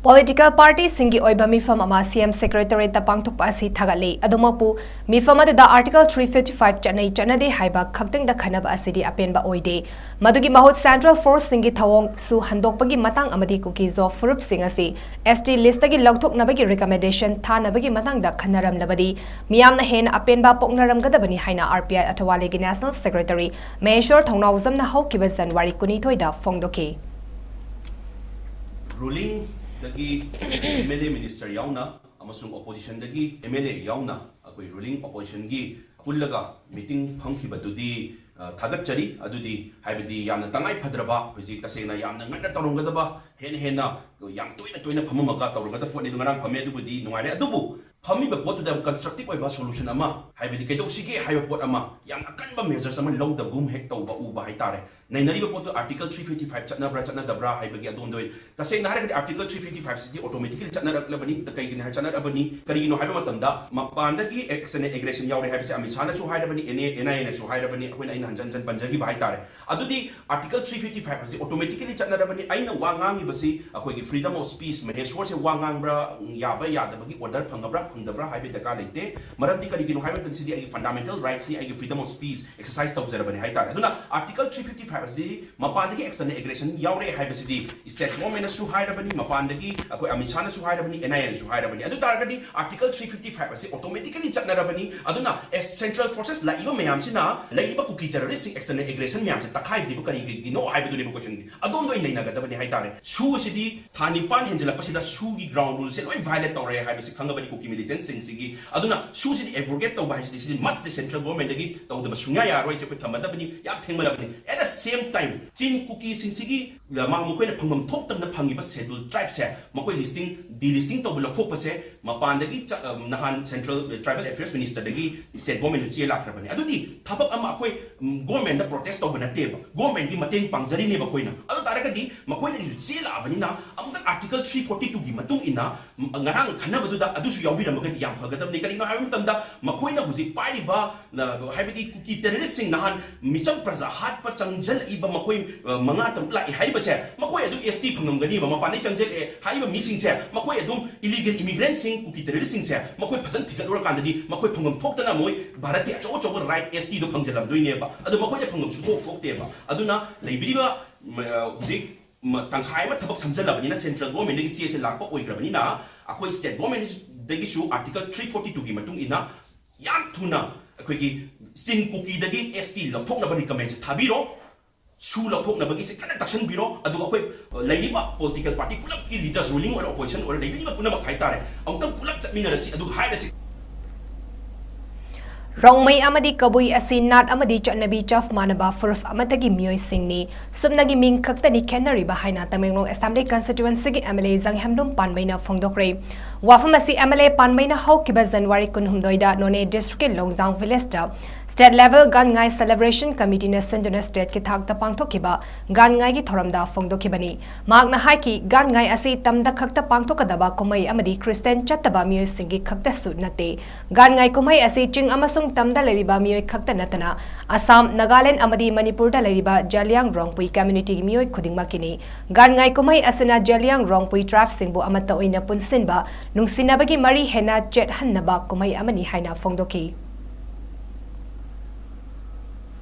Political party ꯁꯤꯡꯒꯤ ꯑꯣꯏꯕ ꯃꯤꯐꯝ ꯑꯃ C M Secretariat ꯇ ꯄꯥꯡꯊꯣꯛꯄ ꯑꯁꯤ ꯊꯥꯒꯠꯂꯤ꯫ ꯑꯗꯨꯃꯛꯄꯨ, ꯃꯤꯐꯝ ꯑꯗꯨꯗ Article three fifty five ꯆꯠꯅꯩ ꯆꯠꯅꯗꯦ ꯍꯥꯏꯕ ꯈꯛꯇꯪꯗ ꯈꯟꯅꯕ ꯑꯁꯤꯗꯤ ꯑꯄꯦꯟꯕ ꯑꯣꯏꯗꯦ꯫ ꯃꯗꯨꯒꯤ ꯃꯍꯨꯠ Central Force ꯁꯤꯡꯒꯤ ꯊꯧꯑꯣꯡꯁꯨ ꯍꯟꯗꯣꯛꯄꯒꯤ ꯃꯇꯥꯡ ꯑꯃꯗꯤ Kuki-Zo ꯐꯨꯔꯨꯞꯁꯤꯡ ꯑꯁꯤ S T list ꯇꯒꯤ ꯂꯧꯊꯣꯛꯅꯕꯒꯤ recommendation ꯊꯥꯅꯕꯒꯤ ꯃꯇꯥꯡꯗ ꯈꯟꯅꯔꯝꯂꯕꯗꯤ ꯃꯤꯌꯥꯝꯅ ꯍꯦꯟꯅ ꯑꯄꯦꯟꯕ ꯄꯣꯛꯅꯔꯝꯒꯗꯕꯅꯤ ꯍꯥꯏꯅ R P I Athavale ꯒꯤ National Secretary ꯃꯍꯦꯁ꯭ꯋꯔ ꯊꯧꯅꯥꯎꯖꯝꯅ ꯍꯧꯈꯤꯕ January ꯀꯨꯟꯅꯤꯊꯣꯏꯗ ꯐꯣꯡꯗꯣꯛꯈꯤ꯫ Ruling ꯗꯒꯤ M L A minister ꯌꯥꯎꯅ ꯑꯃꯁꯨꯡ opposition ꯗꯒꯤ M L A ꯌꯥꯎꯅ ꯑꯩꯈꯣꯏ ruling opposition ꯒꯤ ꯄꯨꯜꯂꯒ meeting ꯐꯝꯈꯤꯕꯗꯨꯗꯤ, ꯑ, ꯊꯥꯒꯠꯆꯔꯤ꯫ ꯑꯗꯨꯗꯤ ꯍꯥꯏꯕꯗꯤ ꯌꯥꯝꯅ ꯇꯉꯥꯏ ꯐꯗ꯭ꯔꯕ, ꯍꯧꯖꯤꯛ ꯇꯁꯦꯡꯅ ꯌꯥꯝꯅ ꯉꯟꯅ ꯇꯧꯔꯝꯒꯗꯕ, ꯍꯦꯟꯅ ꯍꯦꯟꯅ ꯌꯥꯝ ꯇꯣꯏꯅ ꯇꯣꯏꯅ ꯐꯝꯃꯝꯃꯒ ꯇꯧꯔꯝꯒꯗꯕ ꯄꯣꯠꯅꯤ꯫ ꯑꯗꯨ ꯉꯔꯥꯡ ꯐꯝꯃꯦ, ꯑꯗꯨꯕꯨꯗꯤ ꯅꯨꯡꯉꯥꯏꯔꯦ꯫ ꯑꯗꯨꯕꯨ ꯐꯝꯃꯤꯕ ꯄꯣꯠꯇꯨꯗ constructive ꯑꯣꯏꯕ solution ꯑꯃ, ꯍꯥꯏꯕꯗꯤ ꯀꯩꯗꯧꯁꯤꯒꯦ ꯍꯥꯏꯕ ꯄꯣꯠ ꯑꯃ, ꯌꯥꯝ ꯑꯀꯟꯕ measures ꯑꯃ ꯂꯧꯗꯕꯒꯨꯝ ꯍꯦꯛ ꯇꯧꯕ ꯎꯕ ꯍꯥꯏꯇꯥꯔꯦ꯫ ꯅꯩꯅꯔꯤꯕ ꯄꯣꯠꯇꯨ Article three fifty five ꯆꯠꯅꯕ꯭ꯔꯥ ꯆꯠꯅꯗꯕ꯭ꯔꯥ ꯍꯥꯏꯕꯒꯤ ꯑꯗꯣꯝꯗ ꯑꯣꯏꯅ, ꯇꯁꯦꯡꯅ ꯍꯥꯏꯔꯒꯗꯤ Article three fifty five ꯁꯤꯗꯤ automatically ꯆꯠꯅꯔꯛꯂꯕꯅꯤ꯫ ꯀꯩꯒꯤꯅꯣ ꯍꯥꯏ, ꯆꯠꯅꯔꯛꯂꯕꯅꯤ? ꯀꯔꯤꯒꯤꯅꯣ ꯍꯥꯏꯕ ꯃꯇꯝꯗ, ꯃꯄꯥꯟꯗꯒꯤ external aggression ꯌꯥꯎꯔꯦ ꯍꯥꯏꯕꯁꯦ Amit ꯁꯥꯍꯅꯁꯨ ꯍꯥꯏꯔꯕꯅꯤ, N I A, N I A ꯅꯁꯨ ꯍꯥꯏꯔꯕꯅꯤ, ꯑꯩꯈꯣꯏꯅ, ꯑꯩꯅ ꯍꯟꯖꯟ ꯍꯟꯖꯟ ꯄꯟꯖꯈꯤꯕ ꯍꯥꯏꯇꯥꯔꯦ꯫ ꯑꯗꯨꯗꯤ Article three fifty five ꯑꯁꯤ automatically ꯆꯠꯅꯔꯕꯅꯤ꯫ ꯑꯩꯅ ꯋꯥ ꯉꯥꯡꯉꯤꯕꯁꯤ ꯑꯩꯈꯣꯏꯒꯤ freedom of speech, ꯃꯍꯦꯁ꯭ꯋꯔꯁꯦ ꯋꯥ ꯉꯥꯡꯕ꯭ꯔꯥ, ꯎꯝ, ꯌꯥꯕ ꯌꯥꯗꯕꯒꯤ order ꯐꯪꯉꯕ꯭ꯔꯥ ꯐꯪꯗꯕ꯭ꯔꯥ ꯍꯥꯏꯕꯒꯤ ꯗꯔꯀꯥꯔ ꯂꯩꯇꯦ꯫ ꯃꯔꯝꯗꯤ ꯀꯔꯤꯒꯤꯅꯣ ꯍꯥꯏꯕ ꯃꯇꯝꯗ ꯁꯤꯗꯤ ꯑꯩꯒꯤ fundamental rights ꯅꯤ, ꯑꯩꯒꯤ freedom of speech exercise ꯇꯧꯖꯔꯕꯅꯤ ꯍꯥꯏꯇꯥꯔꯦ꯫ ꯑꯗꯨꯅ Article three fifty five ꯑꯁꯤ ꯃꯄꯥꯟꯗꯒꯤ external aggression ꯌꯥꯎꯔꯦ ꯍꯥꯏꯕꯁꯤꯗꯤ state government ꯅꯁꯨ ꯍꯥꯏꯔꯕꯅꯤ, ꯃꯄꯥꯟꯗꯒꯤ ꯑꯩꯈꯣꯏ ꯑꯃꯤꯠ ꯁꯥꯍꯅꯁꯨ ꯍꯥꯏꯔꯕꯅꯤ, N I A ꯅꯁꯨ ꯍꯥꯏꯔꯕꯅꯤ꯫ ꯑꯗꯨ ꯇꯥꯔꯒꯗꯤ Article three fifty five ꯑꯁꯤ automatically ꯆꯠꯅꯔꯕꯅꯤ꯫ ꯑꯗꯨꯅ as central forces ꯂꯥꯛꯏꯕ ꯃꯌꯥꯝꯁꯤꯅ ꯂꯩꯔꯤꯕ ꯀꯨꯀꯤ terrorist ꯁꯤꯡ external aggression ꯃꯌꯥꯝꯁꯦ ꯇꯛꯈꯥꯏꯗ꯭ꯔꯤꯕ ꯀꯔꯤꯒꯤꯅꯣ ꯍꯥꯏꯕꯗꯨꯅꯦꯕ question ꯗꯤ꯫ ꯑꯗꯣꯝꯗ ꯑꯣꯏꯅ ꯅꯩꯅꯒꯗꯕꯅꯤ ꯍꯥꯏꯇꯥꯔꯦ꯫ ꯁꯨ ꯑꯁꯤꯗꯤ ꯊꯥ ꯅꯤꯄꯥꯟ ꯍꯦꯟꯖꯜꯂꯛꯄꯁꯤꯗ ꯁꯨꯒꯤ ground rule ꯁꯦ ꯂꯣꯏ violate ꯇꯧꯔꯦ ꯍꯥꯏꯕꯁꯤ ꯈꯪꯉꯕꯅꯤ ꯀꯨꯀꯤ militant ꯁꯤꯡꯁꯤꯒꯤ꯫ ꯑꯗꯨꯅ ꯁꯨꯁꯤꯗꯤ abrogate ꯇꯧꯕ ꯍꯥꯏꯁꯤꯗꯤ, ꯁꯤꯗꯤ must ꯗꯤ central government ꯗꯒꯤ ꯇꯧꯗꯕ ꯁꯨꯡꯌꯥ ꯌꯥꯔꯣꯏ꯫ ꯁꯤ ꯑꯩꯈꯣꯏ ꯊꯝꯃꯗꯕꯅꯤ, ꯌꯥꯝ ꯊꯦꯡꯃꯜꯂꯕꯅꯤ꯫ At the same time, ꯆꯤꯡ ꯀꯨꯀꯤꯁꯤꯡꯁꯤꯒꯤ ꯃꯥ-, ꯃꯈꯣꯏꯅ ꯐꯪꯐꯝ ꯊꯣꯛꯇꯅ ꯐꯪꯉꯤꯕ schedule tribe ꯁꯦ ꯃꯈꯣꯏ listing, delisting ꯇꯧꯕ, ꯂꯧꯊꯣꯛꯄꯁꯦ ꯃꯄꯥꯟꯗꯒꯤ ꯆ-, ꯑ, ꯅꯍꯥꯟ central tribal affairs minister ꯗꯒꯤ state government ꯗ ꯆꯦ ꯂꯥꯛꯈ꯭ꯔꯕꯅꯤ꯫ ꯑꯗꯨꯗꯤ ꯊꯕꯛ ꯑꯃ ꯑꯩꯈꯣꯏ, ꯎꯝ, government ꯗ protest ꯇꯧꯕ ꯅꯠꯇꯦꯕ, government ꯀꯤ ꯃꯇꯦꯡ ꯄꯥꯡꯖꯔꯤꯅꯦꯕ ꯑꯩꯈꯣꯏꯅ꯫ ꯑꯗꯨ ꯇꯥꯔꯒꯗꯤ ꯃꯈꯣꯏꯗꯒꯤꯁꯨ ꯆꯦ ꯂꯥꯛꯑꯕꯅꯤꯅ ꯑꯃꯨꯛꯇꯪ Article three forty two ꯒꯤ ꯃꯇꯨꯡ ꯏꯟꯅ, ꯎꯝ, ꯉꯔꯥꯡ ꯈꯟꯅꯕꯗꯨꯗ ꯑꯗꯨꯁꯨ ꯌꯥꯎꯕꯤꯔꯛꯑꯣ꯫ ꯇꯝꯃꯒꯗꯤ ꯌꯥꯝ ꯐꯒꯗꯕꯅꯤ꯫ ꯀꯔꯤꯒꯤꯅꯣ ꯍꯥꯏꯕ ꯃꯇꯝꯗ ꯃꯈꯣꯏꯅ ꯍꯧꯖꯤꯛ ꯄꯥꯏꯔꯤꯕ, ꯑ, ꯍꯥꯏꯕꯗꯤ ꯀꯨꯀꯤ ꯇꯦꯔꯣꯔꯤꯁꯁꯤꯡ ꯅꯍꯥꯟ ꯃꯤꯆꯝ ꯄ꯭ꯔꯖꯥ ꯍꯥꯠꯄ ꯆꯪꯁꯤꯜꯂꯛꯏꯕ ꯃꯈꯣꯏ, ꯑ, ꯃꯉꯥ ꯇꯔꯨꯛ ꯂꯥꯛꯏ ꯍꯥꯏꯔꯤꯕꯁꯦ, ꯃꯈꯣꯏ ꯑꯗꯨꯝ S T ꯐꯪꯉꯝꯒꯅꯤꯕ꯫ ꯃꯄꯥꯟꯗꯩ ꯆꯪꯁꯤꯜꯂꯛꯑꯦ ꯍꯥꯏꯔꯤꯕ ꯃꯤꯁꯤꯡꯁꯦ, ꯃꯈꯣꯏ ꯑꯗꯨꯝ illegal immigrantꯁꯤꯡ, ꯀꯨꯀꯤ ꯇꯦꯔꯣꯔꯤꯁꯁꯤꯡꯁꯦ ꯃꯈꯣꯏ ꯐꯖꯅ ꯊꯤꯒꯠꯂꯨꯔꯀꯥꯟꯗꯗꯤ ꯃꯈꯣꯏ ꯐꯪꯐꯝ ꯊꯣꯛꯇꯅ ꯃꯣꯏ ꯚꯥꯔꯠꯀꯤ ꯑꯆꯧ ꯑꯆꯧꯕ right S Tꯗꯣ ꯐꯪꯖꯜꯂꯝꯗꯣꯏꯅꯦꯕ꯫ ꯑꯗꯣ ꯃꯈꯣꯏꯗ ꯐꯪꯐꯝ ꯁꯨꯡꯊꯣꯛ ꯊꯣꯛꯇꯦꯕ꯫ ꯑꯗꯨꯅ ꯂꯩꯕꯤꯔꯤꯕ, ꯃ-, ꯑ, ꯍꯧꯖꯤꯛ ꯃ-, ꯇꯪꯈꯥꯏ ꯑꯃ ꯊꯕꯛ ꯁꯝꯖꯜꯂꯕꯅꯤꯅ, central governmentꯗꯒꯤ ꯆꯦꯁꯦ ꯂꯥꯛꯄ ꯑꯣꯏꯈ꯭ꯔꯕꯅꯤꯅ, ꯑꯩꯈꯣꯏ state governmentꯗꯒꯤꯁꯨ Article three forty twoꯒꯤ ꯃꯇꯨꯡ ꯏꯟꯅ ꯌꯥꯝ ꯊꯨꯅ ꯑꯩꯈꯣꯏꯒꯤ ꯆꯤꯡ ꯀꯨꯀꯤꯗꯒꯤ S T ꯂꯧꯊꯣꯛꯅꯕ recommendꯁꯦ ꯊꯥꯕꯤꯔꯣ, ꯁꯨ ꯂꯧꯊꯣꯛꯅꯕꯒꯤꯁꯦ ꯀꯟꯅ ꯇꯛꯁꯟꯕꯤꯔꯣ꯫ ꯑꯗꯨꯒ ꯑꯩꯈꯣꯏ, ꯑ, ꯂꯩꯔꯤꯕ political party ꯄꯨꯂꯞꯀꯤ leaders, ruling ꯑꯣꯏꯔꯣ opposition ꯑꯣꯏꯔꯣ, ꯂꯩꯕꯤꯔꯤꯕ ꯄꯨꯝꯅꯃꯛ ꯍꯥꯏꯇꯥꯔꯦ, ꯑꯃꯨꯛꯇꯪ ꯄꯨꯂꯞ ꯆꯠꯃꯤꯟꯅꯔꯁꯤ, ꯑꯗꯨꯒ ꯍꯥꯏꯔꯁꯤ꯫ ꯔꯣꯡꯃꯩ ꯑꯃꯗꯤ ꯀꯕꯨꯏ ꯑꯁꯤ ꯅꯥꯠ ꯑꯃꯗꯤ ꯆꯠꯅꯕꯤ ꯆꯞ ꯃꯥꯟꯅꯕ ꯐꯨꯔꯨꯞ ꯑꯃꯠꯇꯒꯤ ꯃꯤꯑꯣꯏꯁꯤꯡꯅꯤ, ꯁꯨꯞꯅꯒꯤ ꯃꯤꯡ ꯈꯛꯇꯅꯤ ꯈꯦꯠꯅꯔꯤꯕ ꯍꯥꯏꯅ Tamenglong Assembly Constituencyꯒꯤ M L A ꯖꯪꯍꯦꯝꯂꯨꯝ ꯄꯥꯟꯕꯩꯅ ꯐꯣꯡꯗꯣꯛꯈ꯭ꯔꯦ꯫ ꯋꯥꯐꯝ ꯑꯁꯤ M L A ꯄꯥꯟꯕꯩꯅ ꯍꯧꯈꯤꯕ January ꯀꯨꯟꯍꯨꯝꯗꯣꯏꯗ ꯅꯣꯅꯦ districtꯀꯤ ꯂꯣꯡꯖꯥꯡ villageꯇ state level ꯒꯥꯟ ꯉꯥꯏ celebration committeeꯅ ꯁꯤꯟꯗꯨꯅ stateꯀꯤ ꯊꯥꯛꯇ ꯄꯥꯡꯊꯣꯛꯈꯤꯕ ꯒꯥꯟ ꯉꯥꯏꯒꯤ ꯊꯧꯔꯝꯗ ꯐꯣꯡꯗꯣꯛꯈꯤꯕꯅꯤ꯫ ꯃꯍꯥꯛꯅ ꯍꯥꯏꯈꯤ, ꯒꯥꯟ ꯉꯥꯏ ꯑꯁꯤ ꯇꯝꯗ ꯈꯛꯇ ꯄꯥꯡꯊꯣꯛꯀꯗꯕ ꯀꯨꯝꯍꯩ ꯑꯃꯗꯤ Christian ꯆꯠꯇꯕ ꯃꯤꯑꯣꯏꯁꯤꯡꯒꯤ ꯈꯛꯇꯁꯨ ꯅꯠꯇꯦ꯫ ꯒꯥꯟ ꯉꯥꯏ ꯀꯨꯝꯍꯩ ꯑꯁꯤ ꯆꯤꯡ ꯑꯃꯁꯨꯡ ꯇꯝꯗ ꯂꯩꯔꯤꯕ ꯃꯤꯑꯣꯏ ꯈꯛꯇ ꯅꯠꯇꯅ ꯑꯁꯥꯝ, ꯅꯥꯒꯥꯂꯦꯟ ꯑꯃꯗꯤ ꯃꯅꯤꯄꯨꯔꯗ ꯂꯩꯔꯤꯕ ꯖꯦꯂꯤꯌꯥꯡ ꯔꯣꯡꯄꯨꯏ communityꯒꯤ ꯃꯤꯑꯣꯏ ꯈꯨꯗꯤꯡꯃꯛꯀꯤꯅꯤ꯫ ꯒꯥꯟ ꯉꯥꯏ ꯀꯨꯝꯍꯩ ꯑꯁꯤꯅ ꯖꯦꯂꯤꯌꯥꯡ ꯔꯣꯡꯄꯨꯏ tribeꯁꯤꯡꯕꯨ ꯑꯃꯠꯇ ꯑꯣꯏꯅ ꯄꯨꯟꯁꯤꯟꯕ, ꯅꯨꯡꯁꯤꯅꯕꯒꯤ ꯃꯔꯤ ꯍꯦꯟꯅ ꯆꯦꯠꯍꯟꯅꯕ ꯀꯨꯝꯍꯩ ꯑꯃꯅꯤ ꯍꯥꯏꯅ ꯐꯣꯡꯗꯣꯛꯈꯤ꯫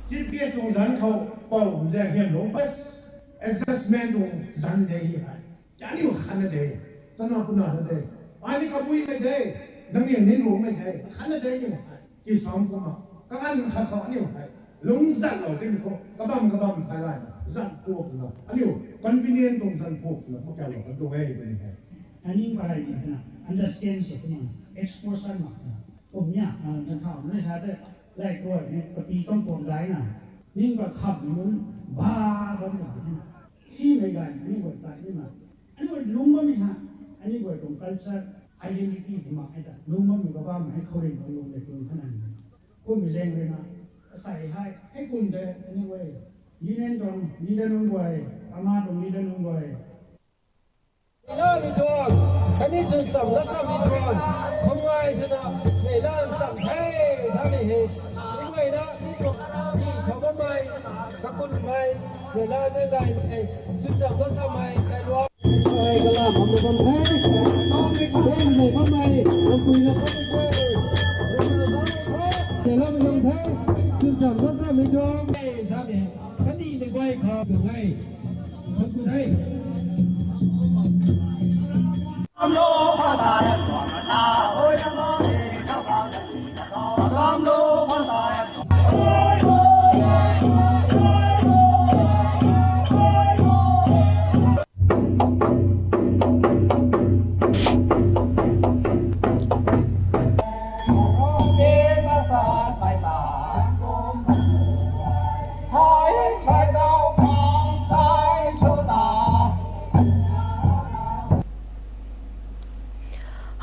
Chief guest ꯇꯣꯡ ꯖꯟ ꯈꯧ ꯄꯥꯎ ꯍꯨꯝꯖ ꯍꯦꯟ ꯂꯣꯡ ꯕꯁ adjustment ꯇꯣꯡ ꯖꯟ ꯗꯦ ꯍꯤ ꯍꯥꯏ꯫ ꯌꯥꯅꯤ ꯈꯟꯅꯗꯦ꯫ ꯆꯅꯥ ꯄꯨꯅꯥ ꯅꯗꯦ꯫ ꯑꯥꯅꯤ ꯀꯕꯨꯏ ꯂꯩꯗꯦ꯫ ꯅꯪ ꯌꯦꯡ ꯅꯤꯡ ꯂꯣꯡ ꯂꯩꯗꯦ꯫ ꯈꯟꯅꯗꯦ ꯍꯤ ꯍꯥꯏ꯫ ꯀꯤ ꯁꯥꯎꯝ ꯀꯨꯃ꯫ ꯀꯀꯥꯟ ꯈ ꯈ ꯑꯅꯤ ꯍꯥꯏ꯫ ꯂꯣꯡ ꯖꯟ ꯂꯣ ꯇꯤꯡ ꯈꯣ꯫ ꯀꯕꯝ ꯀꯕꯝ ꯍꯥꯏ ꯂꯥꯏ꯫ ꯖꯟ ꯄꯣꯛꯅ꯫ ꯑꯅꯤ convenient ꯇꯣꯡ ꯖꯟ ꯄꯣꯛꯅ꯫ ꯃꯀꯌꯥ ꯂꯣ ꯑꯗꯨ ꯍꯥꯏ ꯍꯥꯏ꯫ ꯑꯅꯤ ꯄꯥꯏ ꯅ understand ꯁꯨ ꯀꯨꯃ꯫ Exposure ꯃ꯫ ꯀꯨꯝꯌꯥ ꯅ ꯊꯥꯎ ꯅ ꯁꯥꯗ ꯂꯥꯏ ꯀꯣꯏ ꯅ ꯄꯄꯤ ꯀꯝ ꯄꯣꯝ ꯗꯥꯏꯅ ꯅꯤꯡꯕ ꯈꯝ ꯅꯨꯡ ꯚꯥ ꯕꯝ ꯅ ꯁꯤ ꯃꯩ ꯒꯥꯏ ꯅꯤꯡꯕ ꯇꯥꯏ ꯅꯤꯡꯕ ꯑꯅꯤꯕ ꯂꯨꯝꯕ ꯃꯤ ꯍꯥ ꯑꯅꯤꯕ ꯇꯣꯡ culture identity ꯍꯤꯃ ꯍꯥꯏꯗ ꯂꯨꯝꯕ ꯃꯤ ꯕꯕꯥ ꯃ ꯍꯥꯏ ꯈꯧꯔꯦꯟ ꯕ ꯂꯣꯡ ꯂꯩ ꯇꯣꯡ ꯈꯅ ꯅꯤꯡꯕ ꯀꯨꯝ ꯃꯤ ꯖꯦꯡ ꯔꯦꯅ ꯑꯁꯥꯏ ꯍꯥꯏ ꯍꯦ ꯀꯨꯝ ꯗꯦ anyway ꯌꯨꯅꯤꯌꯟ ꯇꯣꯡ ꯂꯤꯗꯔ ꯅꯨꯡ ꯒꯣꯏ ꯑꯃ ꯇꯣꯡ ꯂꯤꯗꯔ ꯅꯨꯡ ꯒꯣꯏ Ina mi tuak, kani ꯆꯨꯝ ꯆꯝꯅ ꯆꯝꯃꯤꯗ꯭ꯔꯣ? ꯈꯨꯝꯉꯥꯏꯁꯤꯅ ꯂꯩꯂꯥ ꯆꯝꯊꯩ ꯆꯝꯃꯤꯍꯦ꯫ ꯏꯃꯣꯏꯅ ꯃꯤ ꯊꯣꯛ-, ꯃꯤ ꯊꯣꯛꯄ ꯃꯥꯏ, ꯀꯀꯨꯟ ꯃꯥꯏ, ꯂꯩꯂꯥꯁꯦ ꯂꯥꯏ ꯂꯩ꯫ ꯆꯨꯝ ꯆꯝꯅ ꯆꯝꯃꯥꯏ, ꯂꯩꯂꯥ꯫ ꯃꯥꯏ ꯀꯂꯥ ꯐꯝꯅ ꯐꯝꯊꯩ꯫ ꯃꯥꯡꯒꯤ ꯈꯨꯗꯣꯡ ꯂꯩꯕ ꯃꯥꯏ, ꯌꯥꯝ ꯀꯨꯏꯅ ꯐꯝꯊꯩ꯫ ꯂꯩꯂꯥ ꯆꯝꯊꯩ꯫ ꯆꯨꯝ ꯆꯝꯅ ꯆꯝꯃꯤꯗ꯭ꯔꯣ? ꯆꯝꯃꯤ꯫ ꯈꯅꯤ ꯂꯩꯕꯥꯏ ꯈꯥ ꯊꯣꯡꯉꯩ꯫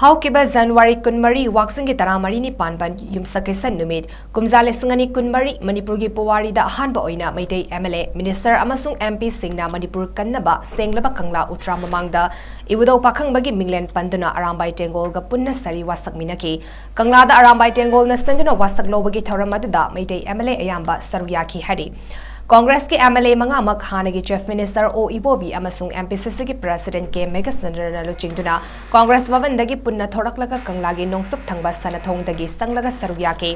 ꯍꯧꯈꯤꯕ ꯖꯅꯋꯥꯔꯤ ꯀꯨꯟꯃꯔꯤ, ꯋꯥꯛꯆꯤꯡꯒꯤ ꯇꯔꯥꯃꯔꯤꯅꯤ ꯄꯥꯟꯕ ꯌꯨꯝꯁꯀꯩꯁ ꯅꯨꯃꯤꯠ, ꯀꯨꯝꯖꯥ ꯂꯤꯁꯤꯡ ꯑꯅꯤ ꯀꯨꯟꯃꯔꯤ, ꯃꯅꯤꯄꯨꯔꯒꯤ ꯄꯨꯋꯥꯔꯤꯗ ꯑꯍꯥꯟꯕ ꯑꯣꯏꯅ ꯃꯩꯇꯩ ꯑꯦꯝ ꯑꯦꯜ ꯑꯦ, ꯃꯤꯅꯤꯁꯇꯔ ꯑꯃꯁꯨꯡ ꯑꯦꯝ ꯄꯤꯁꯤꯡꯅ ꯃꯅꯤꯄꯨꯔ ꯀꯟꯅꯕ ꯁꯦꯡꯂꯕ ꯀꯪꯂꯥ ꯎꯇ꯭ꯔꯥ ꯃꯃꯥꯡꯗ ꯏꯕꯨꯙꯧ ꯄꯥꯈꯪꯕꯒꯤ ꯃꯤꯡꯂꯦꯟ ꯄꯟꯗꯨꯅ ꯑꯔꯥꯝꯕꯥꯏ ꯇꯦꯡꯒꯣꯜꯒ ꯄꯨꯟꯅ ꯁꯥꯔꯤ ꯋꯥꯁꯛꯃꯤꯟꯅꯈꯤ꯫ ꯀꯪꯂꯥꯗ ꯑꯔꯥꯝꯕꯥꯏ ꯇꯦꯡꯒꯣꯜꯅ ꯁꯦꯡꯗꯨꯅ ꯋꯥꯁꯛ ꯂꯧꯕꯒꯤ ꯊꯧꯔꯝ ꯑꯗꯨꯗ ꯃꯩꯇꯩ ꯑꯦꯝ ꯑꯦꯜ ꯑꯦ ꯑꯌꯥꯝꯕ ꯁꯔꯨꯛ ꯌꯥꯈꯤ ꯍꯥꯏꯔꯤ꯫ ꯀꯣꯡꯒ꯭ꯔꯦꯁꯀꯤ ꯑꯦꯝ ꯑꯦꯜ ꯑꯦ ꯃꯉꯥꯃꯛ ꯍꯥꯟꯅꯒꯤ ꯆꯤꯐ ꯃꯤꯅꯤꯁꯇꯔ ꯑꯣ ꯏꯕꯣꯕꯤ ꯑꯃꯁꯨꯡ ꯑꯦꯝ ꯄꯤ ꯁꯤ ꯁꯤꯒꯤ ꯄ꯭ꯔꯦꯁꯤꯗꯦꯟꯠ ꯀꯦ ꯃꯦꯘꯆꯟꯗ꯭ꯔꯅ ꯂꯨꯆꯤꯡꯗꯨꯅ ꯀꯣꯡꯒ꯭ꯔꯦꯁ ꯚꯕꯟꯗꯒꯤ ꯄꯨꯟꯅ ꯊꯣꯔꯛꯂꯒ ꯀꯪꯂꯥꯒꯤ ꯅꯣꯡꯆꯨꯞ ꯊꯪꯕ ꯁꯅꯥꯊꯣꯡꯗꯒꯤ ꯆꯪꯂꯒ ꯁꯔꯨꯛ ꯌꯥꯈꯤ꯫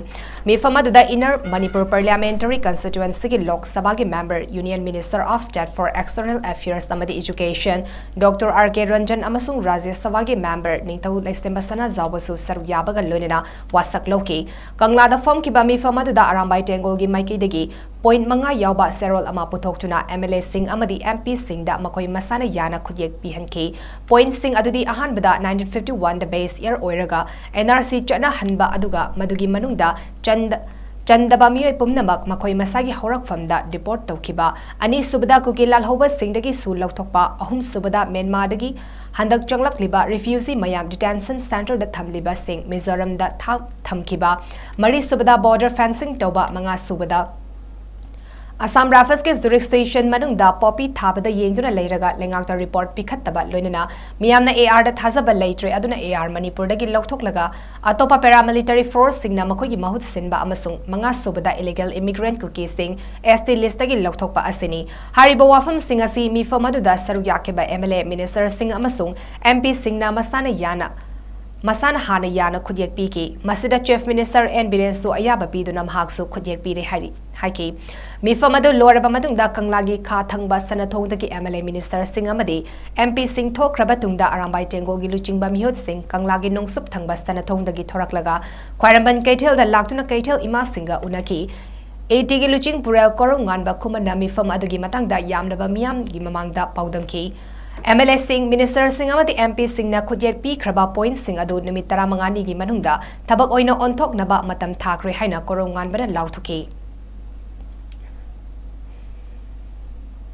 ꯃꯤꯐꯝ ꯑꯗꯨꯗ ꯏꯟꯅꯔ ꯃꯅꯤꯄꯨꯔ ꯄꯥꯔꯂꯤꯌꯥꯃꯦꯟꯇꯔꯤ ꯀꯟꯁꯇꯤꯇ꯭ꯋꯦꯟꯁꯤꯒꯤ ꯂꯣꯛ ꯁꯚꯥꯒꯤ member, union minister of state four external affairs ꯑꯃꯗꯤ ꯑꯦꯖꯨꯀꯦꯁꯟ, ꯗꯣꯛꯇꯔ ꯑꯥꯔ ꯀꯦ ꯔꯟꯖꯟ ꯑꯃꯁꯨꯡ ꯔꯥꯖ꯭ꯌ ꯁꯚꯥꯒꯤ ꯃꯦꯝꯕꯔ ꯅꯤꯡꯊꯧ ꯂꯩꯁꯦꯝꯕ ꯁꯅꯥꯖꯥꯎꯕꯁꯨ ꯁꯔꯨꯛ ꯌꯥꯕꯒ ꯂꯣꯏꯅꯅ ꯋꯥꯁꯛ ꯂꯧꯈꯤ꯫ ꯀꯪꯂꯥꯗ ꯐꯝꯈꯤꯕ ꯃꯤꯐꯝ ꯑꯗꯨꯗ ꯑꯔꯥꯝꯕꯥꯏ ꯇꯦꯡꯒꯣꯜꯒꯤ ꯃꯥꯏꯀꯩꯗꯒꯤ ꯄꯣꯏꯟꯠ ꯃꯉꯥ ꯌꯥꯎꯕ ꯆꯦꯔꯣꯜ ꯑꯃ ꯄꯨꯊꯣꯛꯇꯨꯅ ꯑꯦꯝ ꯑꯦꯜ ꯑꯦꯁꯤꯡ ꯑꯃꯗꯤ ꯑꯦꯝ ꯄꯤꯁꯤꯡꯗ ꯃꯈꯣꯏ ꯃꯁꯥꯅ ꯌꯥꯅ ꯈꯨꯠꯌꯦꯛ ꯄꯤꯍꯟꯈꯤ꯫ ꯄꯣꯏꯟꯠꯁꯤꯡ ꯑꯗꯨꯗꯤ ꯑꯍꯥꯟꯕꯗ ꯅꯥꯏꯟꯇꯤꯟ ꯐꯤꯐꯇꯤ ꯋꯥꯟꯗ ꯕꯦꯁ ꯏꯌꯔ ꯑꯣꯏꯔꯒ ꯑꯦꯟ ꯑꯥꯔ ꯁꯤ ꯆꯠꯅꯍꯟꯕ, ꯑꯗꯨꯒ ꯃꯗꯨꯒꯤ ꯃꯅꯨꯡꯗ ꯆꯟꯗ-, ꯆꯟꯗꯕ ꯃꯤꯑꯣꯏ ꯄꯨꯝꯅꯃꯛ ꯃꯈꯣꯏ ꯃꯁꯥꯒꯤ ꯍꯧꯔꯛꯐꯝꯗ ꯗꯤꯄꯣꯔꯠ ꯇꯧꯈꯤꯕ, ꯑꯅꯤꯁꯨꯕꯗ ꯀꯨꯀꯤ ꯂꯥꯜꯍꯧꯕꯁꯤꯡꯗꯒꯤ ꯁꯨ ꯂꯧꯊꯣꯛꯄ, ꯑꯍꯨꯝꯁꯨꯕꯗ ꯃ꯭ꯌꯥꯟꯃꯥꯔꯗꯒꯤ ꯍꯟꯗꯛ ꯆꯪꯂꯛꯂꯤꯕ ꯔꯤꯐ꯭ꯌꯨꯖꯤ ꯃꯌꯥꯝ ꯗꯤꯇꯦꯟꯁꯟ ꯁꯦꯟꯇꯔꯗ ꯊꯝꯂꯤꯕꯁꯤꯡ ꯃꯤꯖꯣꯔꯝꯗ ꯊꯥ-, ꯊꯝꯈꯤꯕ, ꯃꯔꯤꯁꯨꯕꯗ ꯕꯣꯔꯗꯔ ꯐꯦꯟꯁꯤꯡ ꯇꯧꯕ, ꯃꯉꯥꯁꯨꯕꯗ ꯑꯁꯥꯝ ꯔꯥꯏꯐꯜꯁꯀꯤ ꯖꯨꯔꯤꯁꯗꯤꯛꯁꯟ ꯃꯅꯨꯡꯗ ꯄꯣꯄꯤ ꯊꯥꯕꯗ ꯌꯦꯡꯗꯨꯅ ꯂꯩꯔꯒ ꯂꯩꯉꯥꯛꯇ ꯔꯤꯄꯣꯔꯠ ꯄꯤꯈꯠꯇꯕ ꯂꯣꯏꯅꯅ ꯃꯤꯌꯥꯝꯅ AR ꯗ ꯊꯥꯖꯕ ꯂꯩꯇ꯭ꯔꯦ, ꯑꯗꯨꯅ AR ꯃꯅꯤꯄꯨꯔꯗꯒꯤ ꯂꯧꯊꯣꯛꯂꯒ ꯑꯇꯣꯞꯄ paramilitary force ꯁꯤꯡꯅ ꯃꯈꯣꯏꯒꯤ ꯃꯍꯨꯠ ꯁꯤꯟꯕ ꯑꯃꯁꯨꯡ ꯃꯉꯥꯁꯨꯕꯗ illegal immigrant ꯀꯨꯀꯤꯁꯤꯡ ST list ꯇꯒꯤ ꯂꯧꯊꯣꯛꯄ ꯑꯁꯤꯅꯤ꯫ ꯍꯥꯏꯔꯤꯕ ꯋꯥꯐꯝꯁꯤꯡ ꯑꯁꯤ ꯃꯤꯐꯝ ꯑꯗꯨꯗ ꯁꯔꯨꯛ ꯌꯥꯈꯤꯕ MLA, minister ꯁꯤꯡ ꯑꯃꯁꯨꯡ MP ꯁꯤꯡꯅ ꯃꯁꯥꯅ ꯌꯥꯅ ꯃꯁꯥꯅ ꯍꯥꯟꯅ ꯌꯥꯅ ꯈꯨꯠꯌꯦꯛ ꯄꯤꯈꯤ꯫ ꯃꯁꯤꯗ Chief Minister N ꯕꯤꯔꯦꯟꯁꯨ ꯑꯌꯥꯕ ꯄꯤꯗꯨꯅ ꯃꯍꯥꯛꯁꯨ ꯈꯨꯠꯌꯦꯛ ꯄꯤꯔꯦ ꯍꯥꯏꯔꯤ, ꯍꯥꯏꯈꯤ꯫ ꯃꯤꯐꯝ ꯑꯗꯨ ꯂꯣꯏꯔꯕ ꯃꯇꯨꯡꯗ ꯀꯪꯂꯥꯒꯤ ꯈꯥ ꯊꯪꯕ ꯁꯅꯊꯣꯡꯗꯒꯤ MLA, minister ꯁꯤꯡ ꯑꯃꯗꯤ MP ꯁꯤꯡ ꯊꯣꯛꯈ꯭ꯔꯕ ꯇꯨꯡꯗ ꯑꯔꯥꯝꯕꯥꯏ ꯇꯦꯡꯒꯣꯜꯒꯤ ꯂꯨꯆꯤꯡꯕ ꯃꯤꯍꯨꯠꯁꯤꯡ ꯀꯪꯂꯥꯒꯤ ꯅꯣꯡꯆꯨꯞ ꯊꯪꯕ ꯁꯅꯊꯣꯡꯗꯒꯤ ꯊꯣꯔꯛꯂꯒ ꯈ꯭ꯋꯥꯏꯔꯝꯕꯟ ꯀꯩꯊꯦꯜꯗ ꯂꯥꯛꯇꯨꯅ ꯀꯩꯊꯦꯜ ꯏꯃꯥꯁꯤꯡꯒ ꯎꯅꯈꯤ꯫ AT ꯒꯤ ꯂꯨꯆꯤꯡ ꯄꯨꯔꯦꯜ ꯀꯣꯔꯧꯉꯥꯟꯕ ꯈꯨꯃꯟꯅ ꯃꯤꯐꯝ ꯑꯗꯨꯒꯤ ꯃꯇꯥꯡꯗ ꯌꯥꯝꯂꯕ ꯃꯤꯌꯥꯝꯒꯤ ꯃꯃꯥꯡꯗ ꯄꯥꯎꯗꯝꯈꯤ꯫ MLA ꯁꯤꯡ, minister ꯁꯤꯡ ꯑꯃꯗꯤ MP ꯁꯤꯡꯅ ꯈꯨꯠꯌꯦꯛ ꯄꯤꯈ꯭ꯔꯕ point ꯁꯤꯡ ꯑꯗꯨ ꯅꯨꯃꯤꯠ ꯇꯔꯥꯃꯉꯥꯅꯤꯒꯤ ꯃꯅꯨꯡꯗ ꯊꯕꯛ ꯑꯣꯏꯅ ꯑꯣꯟꯊꯣꯛꯅꯕ ꯃꯇꯝ ꯊꯥꯈ꯭ꯔꯦ ꯍꯥꯏꯅ ꯀꯣꯔꯧꯉꯥꯟꯕꯅ ꯂꯥꯎꯊꯣꯛꯈꯤ꯫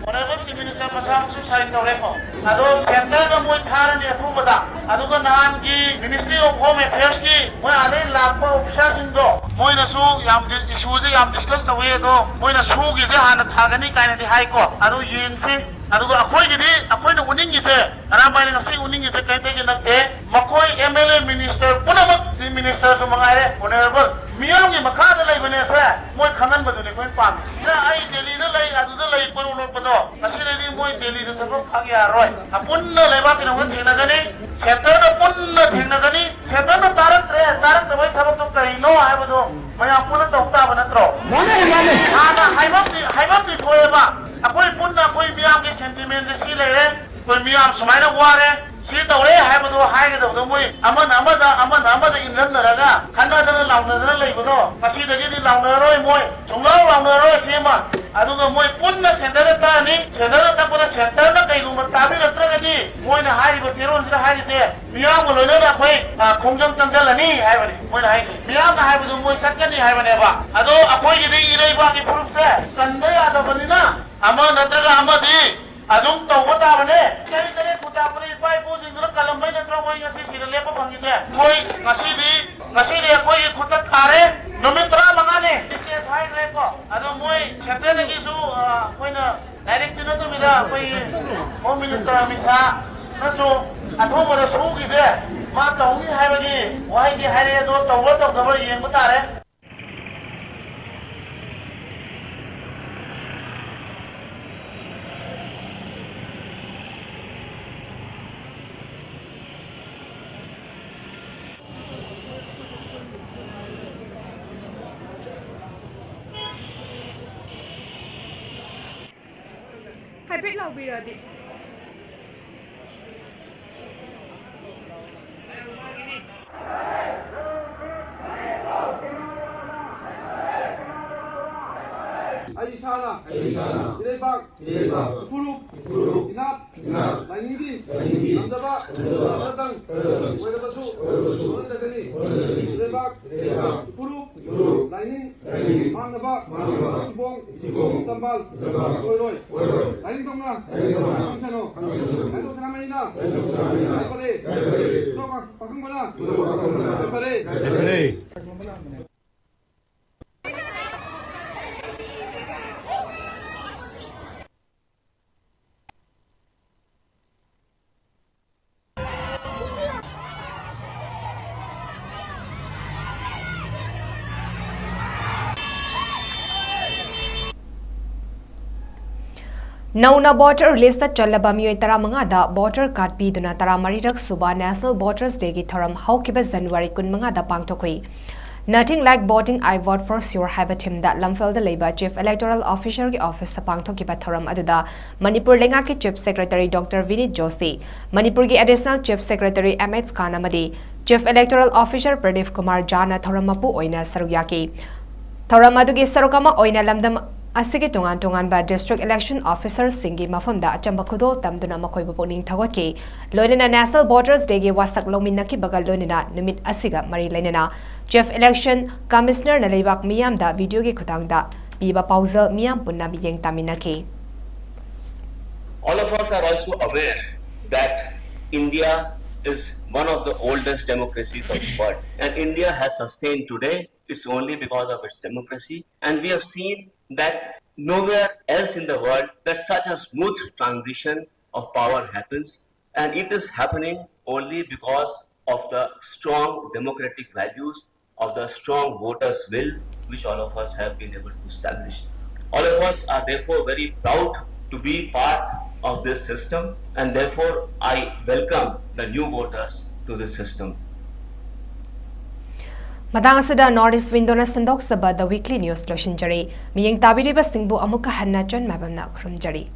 Honorable Chief Minister ꯃꯁꯥꯃꯛꯁꯨ sign ꯇꯧꯔꯦꯀꯣ꯫ ꯑꯗꯣ centre ꯗ ꯃꯣꯏ ꯊꯥꯔꯅꯤ ꯑꯊꯨꯕꯗ꯫ ꯑꯗꯨꯒ ꯅꯍꯥꯟꯒꯤ Ministry of Home Affairs ꯀꯤ ꯃꯣꯏ ꯑꯥꯗꯩ ꯂꯥꯛꯄ officer ꯁꯤꯡꯗꯣ ꯃꯣꯏꯅꯁꯨ ꯌꯥꯝ ꯗꯤ-, issue ꯁꯦ ꯌꯥꯝ discuss ꯇꯧꯋꯤ, ꯑꯗꯣ ꯃꯣꯏꯅ ꯁꯨꯒꯤꯁꯦ ꯍꯥꯟꯅ ꯊꯥꯒꯅꯤ ꯀꯥꯏꯅꯗꯤ ꯍꯥꯏꯀꯣ꯫ ꯑꯗꯨ ꯌꯦꯡꯁꯤ꯫ ꯑꯗꯨꯒ ꯑꯩꯈꯣꯏꯒꯤꯗꯤ, ꯑꯩꯈꯣꯏꯅ ꯎꯅꯤꯡꯉꯤꯁꯦ, ꯑꯔꯥꯝꯕꯥꯏꯅ ꯉꯁꯤ ꯎꯅꯤꯡꯉꯤꯁꯦ ꯀꯩꯝꯇꯒꯤ ꯅꯠꯇꯦ꯫ ꯃꯈꯣꯏ MLA, minister ꯄꯨꯝꯅꯃꯛ, Chief Minister ꯁꯨ ꯃꯉꯥꯏꯔꯦ, honorable, ꯃꯤꯌꯥꯝꯒꯤ ꯃꯈꯥꯗ ꯂꯩꯕꯅꯦꯁꯦ ꯃꯣꯏ ꯈꯪꯍꯟꯕꯗꯨꯅꯤ ꯑꯩꯈꯣꯏꯅ ꯄꯥꯝꯃꯤꯁꯦ꯫ ꯁꯤꯗ ꯑꯩ ꯗꯦꯜꯂꯤꯗ ꯂꯩ, ꯑꯗꯨꯗ ꯂꯩ ꯀꯣꯏꯔꯣ ꯂꯣꯠꯄꯗꯣ, ꯉꯁꯤꯗꯩꯗꯤ ꯃꯣꯏ ꯗꯦꯜꯂꯤꯗ ꯆꯠꯄ ꯐꯥꯛ ꯌꯥꯔꯔꯣꯏ꯫ ꯑꯄꯨꯟꯅ ꯂꯩꯕꯥꯛꯀꯤꯗꯃꯛꯇ ꯊꯦꯡꯅꯒꯅꯤ, centre ꯗ ꯄꯨꯟꯅ ꯊꯦꯡꯅꯒꯅꯤ꯫ Centre ꯅ ꯇꯥꯔꯛꯇ꯭ꯔꯦ, ꯇꯥꯔꯛꯇꯕꯒꯤ ꯊꯕꯛꯇꯣ ꯀꯔꯤꯅꯣ ꯍꯥꯏꯕꯗꯣ ꯃꯌꯥꯝ ꯄꯨꯟꯅ ꯇꯧ ꯇꯥꯕ ꯅꯠꯇ꯭ꯔꯣ? ꯃꯥꯅꯦ, ꯃꯥꯅꯦ꯫ ꯍꯥꯟꯅ ꯍꯥꯏꯐꯝꯗꯤ, ꯍꯥꯏꯐꯝꯗꯤ ꯊꯣꯛꯑꯦꯕ꯫ ꯑꯩꯈꯣꯏ ꯄꯨꯟꯅ ꯑꯩꯈꯣꯏ ꯃꯤꯌꯥꯝꯒꯤ sentiment ꯁꯦ ꯁꯤ ꯂꯩꯔꯦ, ꯑꯩꯈꯣꯏ ꯃꯤꯌꯥꯝ ꯁꯨꯃꯥꯏꯅ ꯋꯥꯔꯦ, ꯁꯤ ꯇꯧꯔꯦ ꯍꯥꯏꯕꯗꯣ ꯍꯥꯏꯒꯗꯧꯕꯗꯣ ꯃꯣꯏ ꯑꯃꯅ ꯑꯃꯗ, ꯑꯃꯅ ꯑꯃꯗ ꯏꯟꯖꯟꯅꯔꯒ ꯈꯠꯅꯗꯅ ꯂꯥꯎꯅꯗꯅ ꯂꯩꯕꯗꯣ ꯉꯁꯤꯗꯒꯤꯗꯤ ꯂꯥꯎꯅꯔꯔꯣꯏ ꯃꯣꯏ, ꯁꯨꯡꯂꯥꯎ ꯂꯥꯎꯅꯔꯔꯣꯏ꯫ ꯁꯤꯃ ꯑꯗꯨꯒ ꯃꯣꯏ ꯄꯨꯟꯅ centre ꯗ ꯇꯥꯔꯅꯤ꯫ Centre ꯗ ꯇꯛꯄꯗ centre ꯅ ꯀꯩꯒꯨꯝꯕ ꯇꯥꯕꯤꯔꯛꯇ꯭ꯔꯒꯗꯤ ꯃꯣꯏꯅ ꯍꯥꯏꯔꯤꯕ ꯆꯦꯔꯣꯜꯁꯤꯗ ꯍꯥꯏꯔꯤꯁꯦ ꯃꯤꯌꯥꯝꯒ ꯂꯣꯏꯅꯅ ꯑꯩꯈꯣꯏ, ꯑ, ꯈꯣꯡꯖꯪ ꯆꯪꯁꯤꯜꯂꯅꯤ ꯍꯥꯏꯕꯅꯤ ꯃꯣꯏꯅ ꯍꯥꯏꯁꯦ꯫ ꯃꯤꯌꯥꯝꯅ ꯍꯥꯏꯕꯗꯨ ꯃꯣꯏ ꯆꯠꯀꯅꯤ ꯍꯥꯏꯕꯅꯦꯕ꯫ ꯑꯗꯣ ꯑꯩꯈꯣꯏꯒꯤꯗꯤ ꯏꯔꯩꯕꯥꯛꯀꯤ ꯐꯨꯔꯨꯞꯁꯦ ꯀꯟꯗ ꯌꯥꯗꯕꯅꯤꯅ ꯑꯃ ꯅꯠꯇ꯭ꯔꯒ ꯑꯃꯗꯤ ꯑꯗꯨꯝ ꯇꯧꯕ ꯇꯥꯕꯅꯦ꯫ ꯆꯍꯤ ꯇꯔꯦꯠ ꯈꯨꯟꯇꯥꯛꯄꯗ ꯏꯄꯥ ꯏꯄꯨꯁꯤꯡꯗꯨꯅ ꯀꯜꯂꯝꯕꯩ ꯅꯠꯇ꯭ꯔꯣ ꯃꯣꯏ ꯉꯁꯤ ꯁꯤꯗ ꯂꯦꯞꯄ ꯐꯪꯉꯤꯁꯦ? ꯃꯣꯏ ꯉꯁꯤꯗꯤ, ꯉꯁꯤꯗꯤ ꯑꯩꯈꯣꯏꯒꯤ ꯈꯨꯠꯇ ꯊꯥꯔꯦ꯫ ꯅꯨꯃꯤꯠ ꯇꯔꯥꯃꯉꯥꯅꯤ꯫ ꯍꯥꯏꯈ꯭ꯔꯦꯀꯣ꯫ ꯑꯗꯨꯝ ꯑꯩꯈꯣꯏ ꯁꯦꯟꯇ꯭ꯔꯦꯜꯗꯒꯤꯁꯨ ꯑꯩꯈꯣꯏꯅ ꯗꯥꯏꯔꯦꯛꯇꯤ ꯅꯠꯇꯕꯤꯗ ꯑꯩꯈꯣꯏꯒꯤ ꯍꯣꯝ ꯃꯤꯅꯤꯁꯇꯔ ꯑꯃꯤꯠ ꯁꯥꯍꯅꯁꯨ ꯑꯊꯨꯕꯗ ꯁꯣꯛꯈꯤꯁꯦ ꯃꯥ ꯇꯧꯅꯤ ꯍꯥꯏꯕꯒꯤ ꯋꯥꯍꯩꯗꯤ ꯍꯥꯏꯔꯛꯑꯦ, ꯑꯗꯣ ꯇꯧꯕ꯭ꯔꯥ ꯇꯧꯗꯕ꯭ꯔꯥ ꯌꯦꯡꯕ ꯇꯥꯔꯦ꯫ ꯍꯥꯏꯐꯦꯠ ꯂꯥꯎꯕꯤꯔꯗꯤ꯫ ꯑꯩ ꯏꯁꯥꯅ ꯑꯩ ꯏꯁꯥꯅ ꯏꯔꯩꯕꯥꯛ ꯏꯔꯩꯕꯥꯛ ꯏꯐꯨꯔꯨꯞ ꯏꯐꯨꯔꯨꯞ ꯏꯅꯥꯠ ꯏꯅꯥꯠ ꯂꯥꯏꯅꯤꯡꯒꯤ ꯂꯥꯏꯅꯤꯡꯒꯤ ꯉꯝꯖꯕ ꯉꯝꯖꯕ ꯈꯔꯗꯪ ꯈꯔꯗꯪ ꯑꯣꯏꯔꯕꯁꯨ ꯑꯣꯏꯔꯕꯁꯨ ꯍꯣꯠꯅꯖꯒꯅꯤ꯫ ꯍꯣꯠꯅꯖꯒꯅꯤ꯫ ꯏꯔꯩꯕꯥꯛ ꯏꯔꯩꯕꯥꯛ ꯏꯐꯨꯔꯨꯞ ꯏꯐꯨꯔꯨꯞ ꯂꯥꯏꯅꯤꯡ ꯂꯥꯏꯅꯤꯡ ꯃꯥꯡꯅꯕ ꯃꯥꯡꯅꯕ ꯆꯤꯕꯣꯡ ꯆꯤꯕꯣꯡ ꯇꯝꯕꯥꯜ ꯇꯝꯕꯥꯜ ꯑꯣꯏꯔꯣꯏ꯫ ꯑꯣꯏꯔꯣꯏ꯫ ꯂꯥꯏꯅꯤꯡꯊꯧꯅ ꯂꯥꯏꯅꯤꯡꯊꯧꯅ ꯈꯪꯁꯅꯨ꯫ ꯈꯪꯁꯅꯨ꯫ ꯂꯥꯏꯅꯤꯡꯊꯧ ꯁꯅꯥꯃꯍꯤꯅ ꯂꯥꯏꯅꯤꯡꯊꯧ ꯁꯅꯥꯃꯍꯤꯅ ꯌꯥꯏꯐꯔꯦ꯫ ꯌꯥꯏꯐꯔꯦ꯫ ꯏꯙꯧ ꯄꯥꯈꯪꯕꯅ ꯏꯙꯧ ꯄꯥꯈꯪꯕꯅ ꯌꯥꯏꯐꯔꯦ꯫ ꯌꯥꯏꯐꯔꯦ꯫ ꯅꯧꯅ ꯚꯣꯇꯔ ꯂꯤꯁꯇ ꯆꯜꯂꯕ ꯃꯤꯑꯣꯏ ꯇꯔꯥꯃꯉꯥꯗ ꯚꯣꯇꯔ ꯀꯥꯔꯗ ꯄꯤꯗꯨꯅ ꯇꯔꯥꯃꯔꯤꯔꯛ ꯁꯨꯕ ꯅꯦꯁꯅꯦꯜ ꯚꯣꯇꯔꯁ ꯗꯦꯒꯤ ꯊꯧꯔꯝ ꯍꯧꯈꯤꯕ January ꯀꯨꯟꯃꯉꯥꯗ ꯄꯥꯡꯊꯣꯛꯈ꯭ꯔꯤ꯫ Nothing like voting, I vote for sure ꯍꯥꯏꯕ ꯊꯤꯝꯗ ꯂꯝꯐꯦꯜꯗ ꯂꯩꯕ ꯆꯤꯐ ꯏꯂꯦꯛꯇꯣꯔꯦꯜ ꯑꯣꯐꯤꯁꯔꯒꯤ ꯑꯣꯐꯤꯁꯇ ꯄꯥꯡꯊꯣꯛꯈꯤꯕ ꯊꯧꯔꯝ ꯑꯗꯨꯗ ꯃꯅꯤꯄꯨꯔ ꯂꯩꯉꯥꯛꯀꯤ chief secretary doctor Vineet Joshi, ꯃꯅꯤꯄꯨꯔꯒꯤ additional chief secretary M H Khan ꯑꯃꯗꯤ chief electoral officer Pradeep Kumar ꯖꯥꯅ ꯊꯧꯔꯝ ꯃꯄꯨ ꯑꯣꯏꯅ ꯁꯔꯨꯛ ꯌꯥꯈꯤ꯫ ꯊꯧꯔꯝ ꯑꯗꯨꯒꯤ ꯁꯔꯨꯛ ꯑꯃ ꯑꯣꯏꯅ ꯂꯝꯗꯝ ꯑꯁꯤꯒꯤ ꯇꯣꯉꯥꯟ ꯇꯣꯉꯥꯟꯕ ꯗꯤꯁꯇ꯭ꯔꯤꯛ ꯏꯂꯦꯛꯁꯟ ꯑꯣꯐꯤꯁꯔꯁꯤꯡꯒꯤ ꯃꯐꯝꯗ ꯑꯆꯝꯕ ꯈꯨꯗꯣꯜ ꯇꯝꯗꯨꯅ ꯃꯈꯣꯏꯕꯨ ꯄꯨꯛꯅꯤꯡ ꯊꯧꯒꯠꯈꯤ꯫ ꯂꯣꯏꯅꯅ ꯅꯦꯁꯅꯦꯜ ꯚꯣꯇꯔꯁ ꯗꯦꯒꯤ ꯋꯥꯁꯛ ꯂꯧꯃꯤꯟꯅꯈꯤꯕꯒ ꯂꯣꯏꯅꯅ ꯅꯨꯃꯤꯠ ꯑꯁꯤꯒ ꯃꯔꯤ ꯂꯩꯅꯅ ꯆꯤꯐ ꯏꯂꯦꯛꯁꯟ ꯀꯃꯤꯁꯅꯔꯅ ꯂꯩꯕꯥꯛ ꯃꯤꯌꯥꯝꯗ ꯚꯤꯗꯤꯑꯣꯒꯤ ꯈꯨꯊꯥꯡꯗ ꯄꯤꯕ ꯄꯥꯎꯖꯦꯜ ꯃꯤꯌꯥꯝ ꯄꯨꯟꯅ ꯃꯤꯠꯌꯦꯡ ꯇꯥꯃꯤꯟꯅꯈꯤ꯫ All of us are also aware that India is one of the oldest democracies of the world, and India has sustained today, it's only because of its democracy. And we have seen that nowhere else in the world that such a smooth transition of power happens, and it is happening only because of the strong democratic values, of the strong voters' will, which all of us have been able to establish. All of us are therefore very proud to be part of this system, and therefore I welcome the new voters to this system. ꯃꯇꯥꯡ ꯑꯁꯤꯗ North East Window ꯅ ꯁꯟꯗꯣꯛꯆꯕ The Weekly News ꯂꯣꯏꯁꯤꯟꯖꯔꯤ꯫ ꯃꯤꯠꯌꯦꯡ ꯇꯥꯕꯤꯔꯤꯕꯁꯤꯡꯕꯨ ꯑꯃꯨꯛꯀ ꯍꯟꯅ ꯆꯟ ꯃꯥꯏꯕꯝꯅ ꯈꯨꯔꯨꯝꯖꯔꯤ꯫